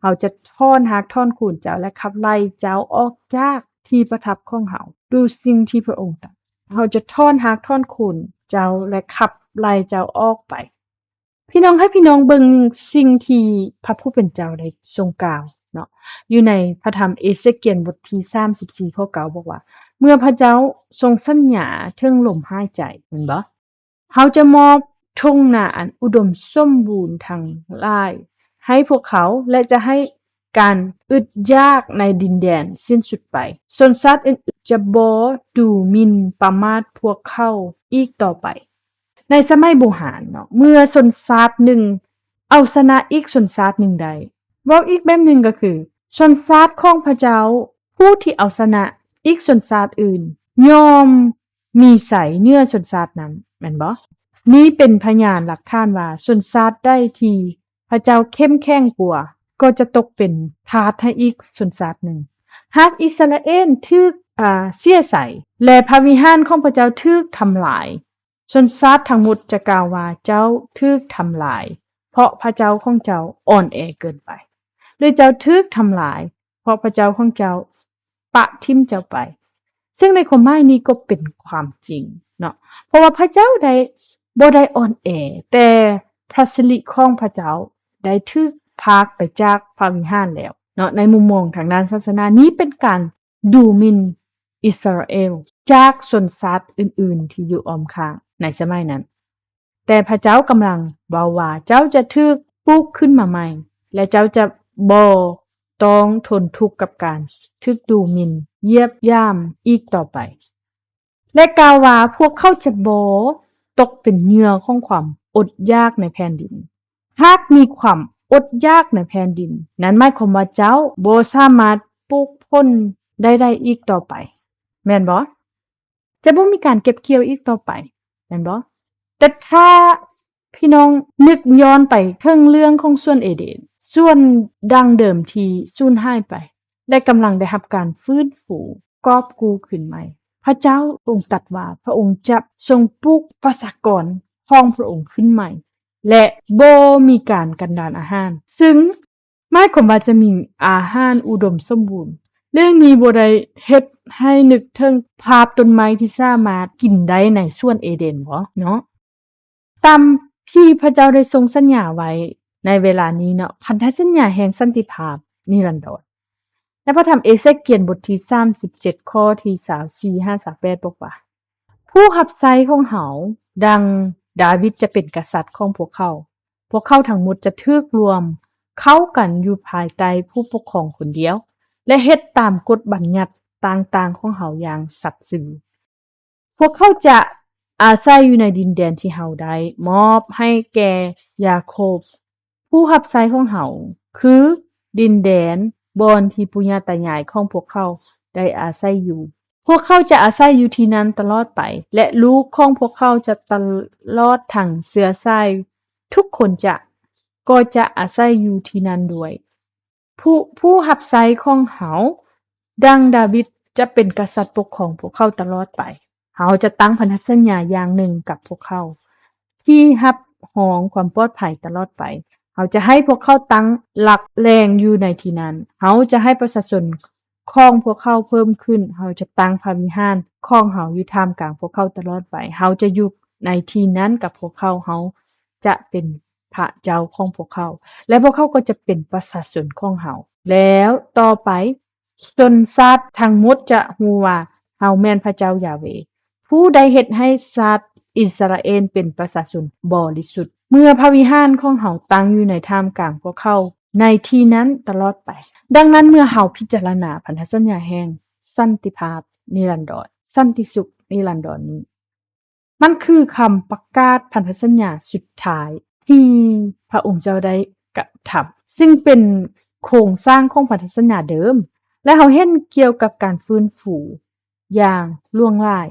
ເຮົາຈະຖອນຮາກຖອນໂຄນເຈົ້າ ແລະ ຂັບໄລ່ເຈົ້າອອກຈາກທີ່ປະທັບຂອງເຮົາ. ດູສິ່ງທີ່ພະອົງຕັດ, ເຮົາຈະຖອນຮາກຖອນໂຄນເຈົ້າ ແລະ ຂັບໄລ່ເຈົ້າອອກໄປ. ພີ່ນ້ອງ ໃຫ້ພີ່ນ້ອງເບິ່ງສິ່ງທີ່ພະຜູ້ເປັນເຈົ້າໄດ້ຊົງກ່າວເນາະ ຢູ່ໃນພະທຳເອເຊກຽນບົດທີສາມສິບສີ່ ຂໍ້ເກົ້າ ບອກວ່າ ເມື່ອພະເຈົ້າຊົງສັນຍາເຖິງລົມຫາຍໃຈ, ແມ່ນບໍ່? ເຮົາຈະມອບທົ່ງນາອັນອຸດົມສົມບູນທັງຫຼາຍໃຫ້ພວກເຂົາ ແລະ ຈະໃຫ້ການອຶດຢາກໃນດິນແດນສິ້ນສຸດໄປ. ຊົນຊາດອື່ນໆຈະບໍ່ດູໝິ່ນປະໝາດພວກເຂົາອີກຕໍ່ໄປ. ໃນສະໄໝບູຮານເນາະ, ເມື່ອຊົນຊາດໜຶ່ງເອົາຊະນະອີກຊົນຊາດໜຶ່ງໄດ້, ເວົ້າອີກແບບໜຶ່ງກໍຄື ຊົນຊາດຂອງພະເຈົ້າ ຜູ້ທີ່ເອົາຊະນະອີກຊົນຊາດອື່ນ ຍ່ອມ ມີໄຊເໜືອຊົນຊາດນັ້ນ, ແມ່ນບໍ່? ນີ້ເປັນພະຍານຫຼັກຖານວ່າ ຊົນຊາດໃດທີ່ພະເຈົ້າເຂັ້ມແຂງກວ່າ ກໍຈະຕົກເປັນທາດໃຫ້ອີກຊົນຊາດໜຶ່ງ. ຫາກອິດສະຣາເອນຖືກ ອາ ເສຍໄຊ ແລະ ພະວິຫານຂອງພະເຈົ້າຖືກທຳລາຍ, ຊົນຊາດທັງໝົດຈະກ່າວວ່າ ເຈົ້າຖືກທຳລາຍ ເພາະພະເຈົ້າຂອງເຈົ້າອ່ອນແອເກີນໄປ ຫຼື ເຈົ້າຖືກທຳລາຍ ເພາະພະເຈົ້າຂອງເຈົ້າປະຖິ້ມເຈົ້າໄປ. ເຊິ່ງໃນຄວາມໝາຍນີ້ກໍເປັນຄວາມຈິງເນາະ, ເພາະວ່າພະເຈົ້າໄດ້ ບໍ່ໄດ້ອ່ອນແອ, ແຕ່ພະສິລິຂອງພະເຈົ້າໄດ້ຖືກພາກໄປຈາກພະວິຫານແລ້ວເນາະ. ໃນມຸມມອງທາງດ້ານສາສະໜາ, ນີ້ເປັນການດູໝິ່ນອິດສະຣາເອລຈາກຊົນຊາດອື່ນໆທີ່ຢູ່ອ້ອມຂ້າງໃນສະໄໝນັ້ນ. ແຕ່ພະເຈົ້າກຳລັງເວົ້າວ່າ ເຈົ້າຈະຖືກປູກຂຶ້ນມາໃໝ່ ແລະ ເຈົ້າຈະບໍ່ຕ້ອງທົນທຸກກັບການຖືກດູໝິ່ນຢຽບຫຍາມອີກຕໍ່ໄປ ແລະ ກ່າວວ່າ ພວກເຂົາຈະບໍ່ຕົກເປັນເຫຍື່ອຂອງຄວາມອົດຢາກໃນແຜ່ນດິນ. ຫາກມີຄວາມອົດຢາກໃນແຜ່ນດິນ, ນັ້ນໝາຍຄວາມວ່າເຈົ້າບໍ່ສາມາດປູກຜົນໄດ້ ໄດ້ອີກຕໍ່ໄປ, ແມ່ນບໍ່? ຈະບໍ່ມີການເກັບກ່ຽວອີກຕໍ່ໄປ, ແມ່ນບໍ່? ແຕ່ຖ້າ ພີ່ນ້ອງນຶກຍ້ອນໄປເຖິງເລື່ອງຂອງສວນເອເດນ, ສວນດັ່ງເດີມທີ່ສູນຫາຍໄປ ແລະ ກຳລັງໄດ້ຮັບການຟື້ນຟູກອບກູ້ຄືນໃໝ່. ພະເຈົ້າອົງຕັດວ່າພະອົງຈະຊົງປູກປະຊາກອນຂອງພະອົງຂຶ້ນໃໝ່ ແລະ ບໍ່ມີການກັນດານອາຫານ, ຊຶ່ງ ໝາຍຄວາມວ່າຈະມີອາຫານອຸດົມສົມບູນ. ເລື່ອງນີ້ບໍ່ໄດ້ເຮັດໃຫ້ນຶກເຖິງພາບຕົ້ນໄມ້ທີ່ສາມາດກິນໄດ້ໃນສວນເອເດນບໍເນາະ? ຕາມທີ່ພະເຈົ້າໄດ້ຊົງສັນຍາໄວ້ໃນເວລານີ້ເນາະ, ພັນທະສັນຍາແຫ່ງສັນຕິພາບນິລັນດອນ. ໃນພະທຳເອເຊກຽນບົດທີສາມສິບເຈັດ ຂໍ້ທີຊາວສີ່ຫາຊາວແປດ ບອກວ່າ, ຜູ້ຮັບໃຊ້ຂອງເຮົາ ດັ່ງດາວິດຈະເປັນກະສັດຂອງພວກເຂົາ. ພວກເຂົາທັງໝົດຈະຖືກລວມເຂົ້າກັນຢູ່ພາຍໃຕ້ຜູ້ປົກຄອງຄົນດຽວ ແລະ ເຮັດຕາມກົດບັນຍັດຕ່າງໆຂອງເຮົາຢ່າງສັດຊື່. ພວກເຂົາຈະອາໄສຢູ່ໃນດິນແດນທີ່ເຮົາໄດ້ມອບໃຫ້ແກ່ຢາໂຄບ ຜູ້ຮັບໃຊ້ຂອງເຮົາ, ຄືດິນແດນບ່ອນທີ່ປູ່ຍ່າຕາຍາຍຂອງພວກເຂົາໄດ້ອາໄສຢູ່. ພວກເຂົາຈະອາໄສຢູ່ທີ່ນັ້ນຕະຫຼອດໄປ ແລະ ລູກຂອງພວກເຂົາຈະຕະຫຼອດທັງເຊື້ອສາຍທຸກຄົນຈະ ກໍຈະອາໄສຢູ່ທີ່ນັ້ນດ້ວຍ. ຜູ້ ຜູ້ຮັບໃຊ້ຂອງເຮົາ ດັ່ງດາວິດ ຈະເປັນກະສັດປົກຄອງພວກເຂົາຕະຫຼອດໄປ. ເຮົາຈະຕັ້ງພັນທະສັນຍາຢ່າງໜຶ່ງກັບພວກເຂົາ ທີ່ຮັບຮອງຄວາມປອດໄພຕະຫຼອດໄປ. ເຮົາຈະໃຫ້ພວກເຂົາຕັ້ງຫຼັກແຫຼ່ງຢູ່ໃນທີ່ນັ້ນ. ເຮົາຈະໃຫ້ປະຊາຊົນຂອງພວກເຂົາເພີ່ມຂຶ້ນ. ເຮົາຈະຕັ້ງພະວິຫານຂອງເຮົາຢູ່ທ່າມກາງພວກເຂົາຕະຫຼອດໄປ. ເຮົາຈະຢູ່ໃນທີ່ນັ້ນກັບພວກເຂົາ. ເຮົາຈະເປັນພະເຈົ້າຂອງພວກເຂົາ ແລະ ພວກເຂົາກໍຈະເປັນປະຊາຊົນຂອງເຮົາ. ແລ້ວຕໍ່ໄປ ຊົນຊາດທັງໝົດຈະຮູ້ວ່າເຮົາແມ່ນພະເຈົ້າຢາເວ ຜູ້ໄດ້ເຮັດໃຫ້ຊາດອິດສະຣາເອນເປັນປະຊາຊົນບໍລິສຸດ ເມື່ອພະວິຫານຂອງເຮົາຕັ້ງຢູ່ໃນທ່າມກາງພວກເຂົາໃນທີ່ນັ້ນຕະຫຼອດໄປ. ດັ່ງນັ້ນ ເມື່ອເຮົາພິຈາລະນາພັນທະສັນຍາແຫ່ງສັນຕິພາບນິລັນດອນ, ສັນຕິສຸກນິລັນດອນນີ້, ມັນຄືຄຳປະກາດພັນທະສັນຍາສຸດທ້າຍທີ່ພະອົງເຈົ້າໄດ້ກະທຳ, ຊຶ່ງເປັນໂຄງສ້າງຂອງພັນທະສັນຍາເດີມ, ແລະ ເຮົາເຫັນກ່ຽວກັບການຟື້ນຟູຢ່າງຫຼວງຫຼາຍ.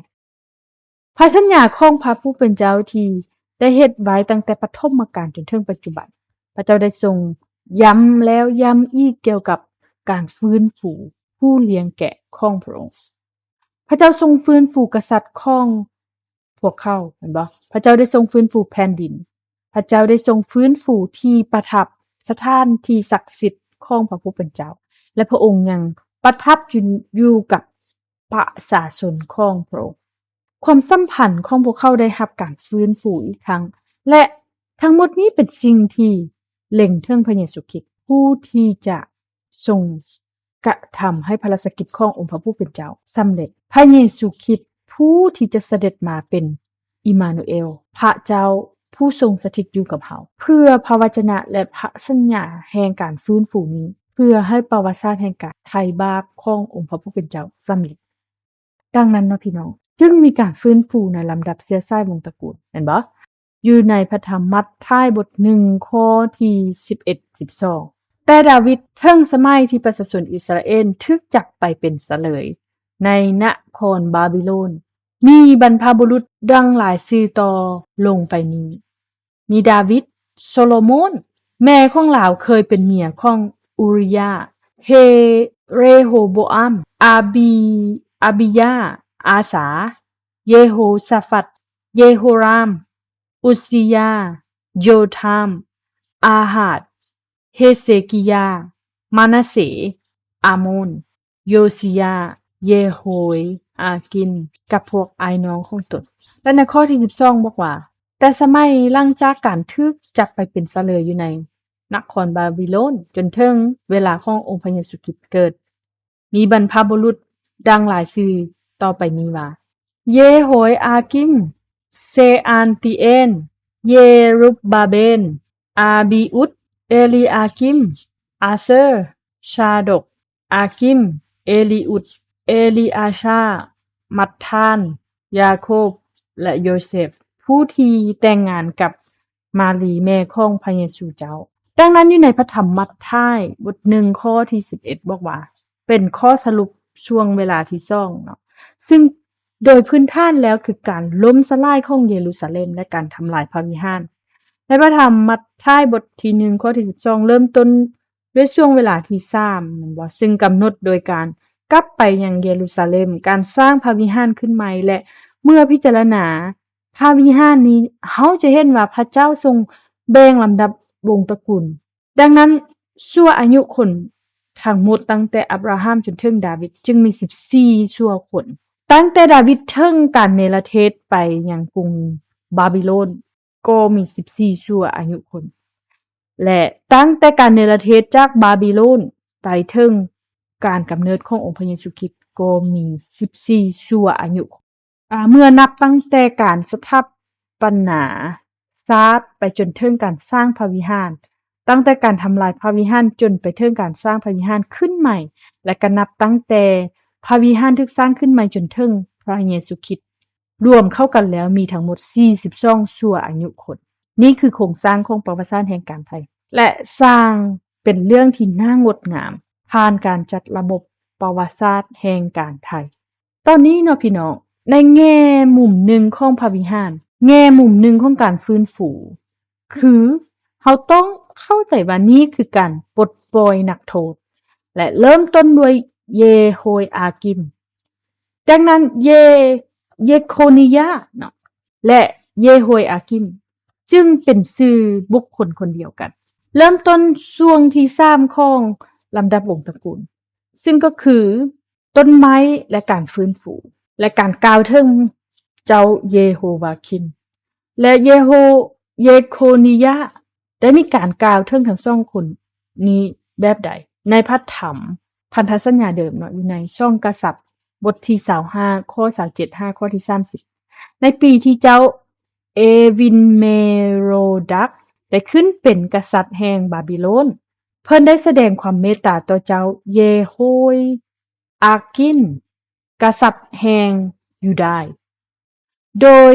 ພັນທະສັນຍາຂອງພະຜູ້ເປັນເຈົ້າທີ່ໄດ້ເຮັດໄວ້ຕັ້ງແຕ່ປະຖົມມະການຈົນເຖິງປັດຈຸບັນ, ພະເຈົ້າໄດ້ຊົງຢ້ຳແລ້ວຢ້ຳອີກກ່ຽວກັບການຟື້ນຟູຜູ້ລ້ຽງແກະຂອງພະອົງ. ພະເຈົ້າຊົງຟື້ນຟູກະສັດຂອງພວກເຂົາ, ແມ່ນບໍ່? ພະເຈົ້າໄດ້ຊົງຟື້ນຟູແຜ່ນດິນ. ພະເຈົ້າໄດ້ຊົງຟື້ນຟູທີ່ປະທັບ, ສະຖານທີ່ສັກສິດຂອງພະຜູ້ເປັນເຈົ້າ, ແລະ ພະອົງຍັງປະທັບຢູ່, ຢູ່ກັບປະຊາຊົນຂອງພະອົງ. ຄວາມສຳພັນຂອງພວກເຂົາໄດ້ຮັບການຟື້ນຟູອີກຄັ້ງ, ແລະ ທັງໝົດນີ້ເປັນສິ່ງທີ່ເລັງເຖິງພະເຢຊູຄຣິດ, ຜູ້ທີ່ຈະຊົງ ກະທຳໃຫ້ພະລາຊະກິດຂອງອົງພະຜູ້ເປັນເຈົ້າສຳເລັດ. ພະເຢຊູຄຣິດຜູ້ທີ່ຈະສະເດັດມາເປັນອີມານູເອລ, ພະເຈົ້າຜູ້ຊົງສະຖິດຢູ່ກັບເຮົາ, ເພື່ອພະວະຈະນະ ແລະ ພະສັນຍາແຫ່ງການຟື້ນຟູນີ້, ເພື່ອໃຫ້ປະຫວັດສາດແຫ່ງການໄຖ່ບາບຂອງອົງພະຜູ້ເປັນເຈົ້າສຳເລັດ. ດັ່ງນັ້ນເນາະພີ່ນ້ອງ, ຈຶ່ງມີການຟື້ນຟູໃນລຳດັບເຊື້ອສາຍວົງຕະກູນ, ແມ່ນບໍ່? ຢູ່ໃນພະທຳມັດທາຍບົດໜຶ່ງ ຂໍ້ທີສິບເອັດ ສິບສອງ. ແຕ່ດາວິດ, ເຖິງສະໄໝທີ່ປະຊາຊົນອິດສະຣາເອນຖືກຈັບໄປເປັນສະເຫຼີຍໃນນະຄອນບາບິໂລນ, ມີບັນພະບຸລຸດດັ່ງລາຍຊື່ຕໍ່ລົງໄປນີ້, ມີດາວິດ, ໂຊໂລໂມນ, ແມ່ຂອງລາວເຄີຍເປັນເມຍຂອງອູຣິຍາ, ເຮ, ເຣໂຮໂບອາມ, ອາບີ, ອາບີຍາ, ອາສາ, ເຢໂຮຊາຟັດ, ເຢໂຮຣາມ, ອຸດຊີຍາ, ໂຢທາມ, ອາຮາດ, ເຮເຊກີຍາ, ມານາເຊ, ອາໂມນ, ໂຢຊີຍາ, ເຢໂຮຍອາກິມ ກັບພວກອ້າຍນ້ອງຂອງຕົນ. ແລະ ໃນຂໍ້ທີສິບສອງບອກວ່າ, ແຕ່ສະໄໝຫຼັງຈາກການຖືກຈັບໄປເປັນສະເຫຼີຍຢູ່ໃນນະຄອນບາບິໂລນ ຈົນເຖິງເວລາຂອງອົງພະເຢຊູຄຣິດເກີດ, ມີບັນພະບຸລຸດດັ່ງລາຍຊື່ຕໍ່ໄປນີ້ວ່າ, ເຢໂຮຍອາກິມ, ເຊອານຕີເອນ, ເຢຣູບບາເບນ, ອາບີອຸດ, ເອລີອາກິມ, ອາເຊີ, ຊາດົກ, ອາກິມ, ເອລີອຸດ, ເອລີອາຊາ, ມັດທານ, ຢາໂຄບ ແລະ ໂຢເຊບ, ຜູ້ທີ່ແຕ່ງງານກັບ ມາລີແມ່ຂອງພະເຢຊູເຈົ້າ. ດັ່ງນັ້ນ ຢູ່ໃນພະທຳມັດທາຍບົດໜຶ່ງ ຂໍ້ທີສິບເອັດ ບອກວ່າ ເປັນຂໍ້ສະຫຼຸບຊ່ວງເວລາທີສອງເນາະ, ຊຶ່ງໂດຍພື້ນຖານແລ້ວຄືການລົ້ມສະຫຼາຍຂອງເຢຣູຊາເລັມ ແລະ ການທຳລາຍພະວິຫານ. ໃນພະທຳມັດທາຍບົດທີໜຶ່ງ ຂໍ້ທີສິບສອງ ເລີ່ມຕົ້ນດ້ວຍຊ່ວງເວລາທີສາມ ແມ່ນບໍ່? ຊຶ່ງກຳນົດໂດຍການກັບໄປຍັງເຢຣູຊາເລັມ, ການສ້າງພະວິຫານຂຶ້ນໃໝ່ ແລະ ເມື່ອພິຈາລະນາພະວິຫານນີ້ ເຮົາຈະເຫັນວ່າພະເຈົ້າຊົງແບ່ງລຳດັບວົງຕະກຸນ. ດັ່ງນັ້ນ, ຊົ່ວອາຍຸຄົນທັງໝົດຕັ້ງແຕ່ອາບຣາຮາມຈົນເຖິງດາວິດ ຈຶ່ງມີສິບສີ່ຊົ່ວຄົນ. ຕັ້ງແຕ່ດາວິດເຖິງການເນລະເທດໄປຍັງກຸງບາບິໂລນ ກໍມີສິບສີ່ຊົ່ວອາຍຸຄົນ ແລະ ຕັ້ງແຕ່ການເນລະເທດຈາກບາບິໂລນໄປເຖິງການກຳເນີດຂອງອົງພະເຢຊູຄຣິດ ກໍມີສິບສີ່ຊົ່ວອາຍຸຄົນ. ອາ ເມື່ອນັບຕັ້ງແຕ່ການສະຖາປະນາຊາດໄປຈົນເຖິງການສ້າງພະວິຫານ, ຕັ້ງແຕ່ການທຳລາຍພະວິຫານຈົນໄປເຖິງການສ້າງພະວິຫານຂຶ້ນໃໝ່ ແລະ ກໍນັບຕັ້ງແຕ່ພະວິຫານຖືກສ້າງຂຶ້ນໃໝ່ຈົນເຖິງພະເຢຊູຄຣິດ, ລວມເຂົ້າກັນແລ້ວມີທັງໝົດສີ່ສິບສອງຊົ່ວອາຍຸຄົນ. ນີ້ຄືໂຄງສ້າງຂອງປະຫວັດສາດແຫ່ງການໄທ ແລະ ສ້າງເປັນເລື່ອງທີ່ໜ້າງົດງາມ ຜ່ານການຈັດລະບົບປະຫວັດສາດແຫ່ງການໄທ. ຕອນນີ້ເນາະພີ່ນ້ອງ, ໃນແງ່ມຸມໜຶ່ງຂອງພະວິຫານ, ແງ່ມຸມໜຶ່ງຂອງການຟື້ນຟູ ຄືເຮົາຕ້ອງເຂົ້າໃຈວ່ານີ້ຄືການປົດປ່ອຍນັກໂທດ ແລະ ເລີ່ມຕົ້ນດ້ວຍເຢໂຮຍອາກິມ. ດັ່ງນັ້ນ ເຢ ເຢໂຄນີຍາເນາະ ແລະ ເຢໂຮຍອາກິມ ຈຶ່ງເປັນຊື່ບຸກຄົນຄົນດຽວກັນ. ເລີ່ມຕົ້ນຊ່ວງທີສາມຂອງລຳດັບວົງຕະກຸນ ຊຶ່ງກໍຄື ຕົ້ນໄມ້ ແລະ ການຟື້ນຟູ ແລະ ການກ່າວເຖິງເຈົ້າເຢໂຮວາຄິມ ແລະ ເຢໂຮ ເຢໂຄນີຍາ ໄດ້ມີການກ່າວເຖິງທັງສອງຄົນນີ້ແບບໃດ? ໃນພະທຳພັນທະສັນຍາເດີມເນາະ ຢູ່ໃນສອງກະສັດ ບົດທີຊາວຫ້າ ຂໍ້ຊາວເຈັດຫາຂໍ້ທີສາມສິບ ໃນປີທີ່ເຈົ້າເອວິນເມໂຣດັກໄດ້ຂຶ້ນເປັນກະສັດແຫ່ງບາບິໂລນ, ເພິ່ນໄດ້ສະແດງຄວາມເມດຕາຕໍ່ເຈົ້າເຢໂຮຍອາກິນ ກະສັດແຫ່ງຢູດາຍ ໂດຍ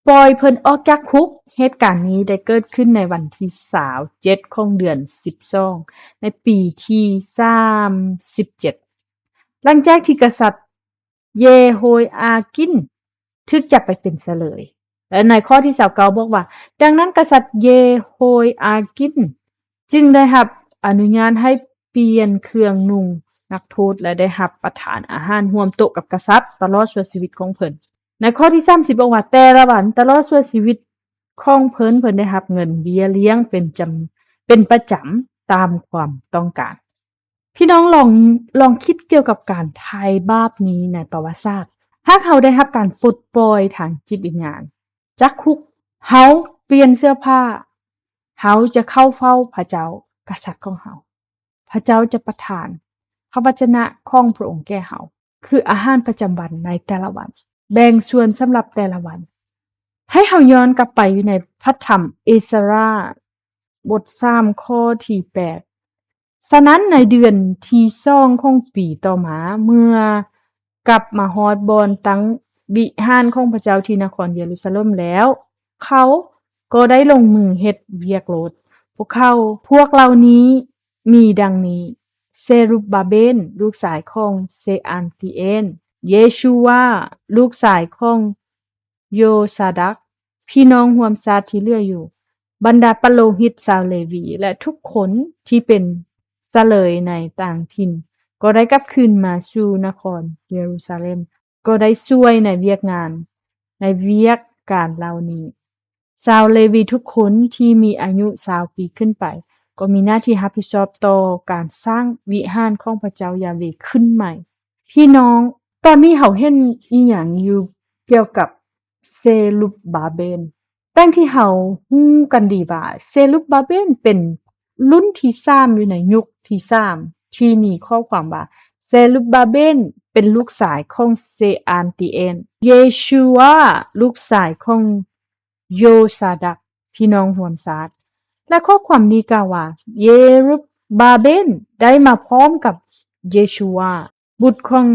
ປ່ອຍເພິ່ນອອກຈາກຄຸກ. ເຫດການນີ້ໄດ້ເກີດຂຶ້ນໃນວັນທີຊາວເຈັດຂອງເດືອນສິບສອງ ໃນປີທີສາມສິບເຈັດ ຫຼັງຈາກທີ່ກະສັດເຢໂຮຍອາກິນ ຖືກຈັບໄປເປັນສະເຫຼີຍ. ແລະ ໃນຂໍ້ທີຊາວເກົ້າບອກວ່າ, ດັ່ງນັ້ນກະສັດເຢໂຮຍອາກິນຈຶ່ງໄດ້ຮັບອະນຸຍາດໃຫ້ປ່ຽນເຄື່ອງນຸ່ງນັກໂທດ ແລະ ໄດ້ຮັບປະທານອາຫານຮ່ວມໂຕະກັບກະສັດຕະຫຼອດຊົ່ວຊີວິດຂອງເພິ່ນ. ໃນຂໍ້ທີສາມສິບບອກວ່າ, ແຕ່ລະວັນຕະຫຼອດຊົ່ວຊີວິດຂອງເພິ່ນ, ເພິ່ນໄດ້ຮັບເງິນເບ້ຍລ້ຽງເປັນຈຳ, ເປັນປະຈຳຕາມຄວາມຕ້ອງການ. ພີ່ນ້ອງລອງ, ລອງຄິດກ່ຽວກັບການໄຖ່ບາບນີ້ໃນປະຫວັດສາດ. ຫາກເຮົາໄດ້ຮັບການປົດປ່ອຍທາງຈິດວິນຍານຈາກຄຸກ, ເຮົາປ່ຽນເສື້ອຜ້າ, ເຮົາຈະເຂົ້າເຝົ້າພະເຈົ້າ, ກະສັດຂອງເຮົາ. ພະເຈົ້າຈະປະທານພະວະຈະນະຂອງພະອົງແກ່ເຮົາ, ຄືອາຫານປະຈຳວັນໃນແຕ່ລະວັນ, ແບ່ງສ່ວນສຳລັບແຕ່ລະວັນ. ໃຫ້ເຮົາຍ້ອນກັບໄປຢູ່ໃນພະທຳເອສຣາ ບົດສາມ ຂໍ້ທີແປດ. ສະນັ້ນໃນເດືອນທີສອງຂອງປີຕໍ່ມາ, ເມື່ອກັບມາຮອດບ່ອນຕັ້ງວິຫານຂອງພະເຈົ້າທີ່ນະຄອນເຢຣູຊາເລັມແລ້ວ, ເຂົາກໍໄດ້ລົງມືເຮັດວຽກໂລດ. ພວກເຂົາ, ພວກເຫຼົ່ານີ້ມີດັ່ງນີ້, ເຊລຸບບາເບນ ລູກຊາຍຂອງເຊອານຕິເອນ, ເຢຊູວາ ລູກຊາຍຂອງ ໂຢຊາດັກ, ພີ່ນ້ອງຮ່ວມຊາດທີ່ເຫຼືອຢູ່, ບັນດາປະໂລຫິດຊາວເລວີ ແລະ ທຸກຄົນທີ່ເປັນສະເຫຼີຍໃນຕ່າງຖິ່ນ ກໍໄດ້ກັບຄືນມາສູ່ນະຄອນເຢຣູຊາເລັມ, ກໍໄດ້ຊ່ວຍໃນວຽກງານ, ໃນວຽກການເຫຼົ່ານີ້. ຊາວເລວີທຸກຄົນທີ່ມີອາຍຸຊາວປີຂຶ້ນໄປ ກໍມີໜ້າທີ່ຮັບຜິດຊອບຕໍ່ການສ້າງວິຫານຂອງພະເຈົ້າຢາເວຂຶ້ນໃໝ່. ພີ່ນ້ອງ, ຕອນນີ້ເຮົາເຫັນອີ່ຫຍັງຢູ່ກ່ຽວກັບເຊລຸບບາເບນ? ດັ່ງທີ່ເຮົາຮູ້ກັນດີວ່າ ເຊລຸບບາເບນເປັນລຸ້ນທີສາມຢູ່ໃນຍຸກທີສາມ ທີ່ມີຂໍ້ຄວາມວ່າ ເຊລຸບບາເບນເປັນລູກຊາຍຂອງເຊອານຕິເອນ, ເຢຊູວາ ລູກຊາຍຂອງໂຢຊາດັກ, ພີ່ນ້ອງຮ່ວມຊາດ. ແລະ ຂໍ້ຄວາມນີ້ກ່າວວ່າ ເຢລຸບບາເບນໄດ້ມາພ້ອມກັບເຢຊູວາ ບຸດຂອງ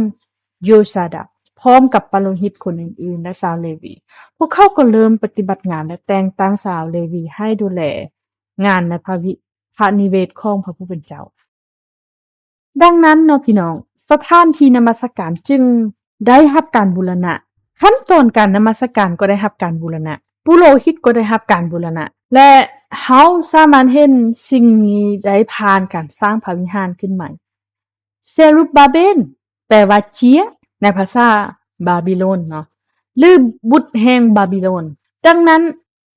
ໂຢຊາດັກ, ພ້ອມກັບປະໂລຫິດຄົນອື່ນໆ ແລະ ຊາວເລວີ. ພວກເຂົາກໍເລີ່ມປະຕິບັດງານ ແລະ ແຕ່ງຕັ້ງຊາວເລວີໃຫ້ດູແລງານໃນພະວິ, ພະນິເວດຂອງພະຜູ້ເປັນເຈົ້າ. ດັ່ງນັ້ນເນາະ ພີ່ນ້ອງ, ສະຖານທີ່ນະມັດສະການຈຶ່ງໄດ້ຮັບການບູລະນະ, ຂັ້ນຕອນການນະມັດສະການກໍໄດ້ຮັບການບູລະນະ, ປຸໂຣຫິດກໍໄດ້ຮັບການບູລະນະ, ແລະ ເຮົາສາມາດເຫັນສິ່ງນີ້ໄດ້ຜ່ານການສ້າງພະວິຫານຂຶ້ນໃໝ່. ເຊຣູບບາເບນ ແປວ່າເຈ້ຍ ໃນພາສາບາບິໂລນເນາະ ຫຼື ບຸດແຫ່ງບາບິໂລນ. ດັ່ງນັ້ນ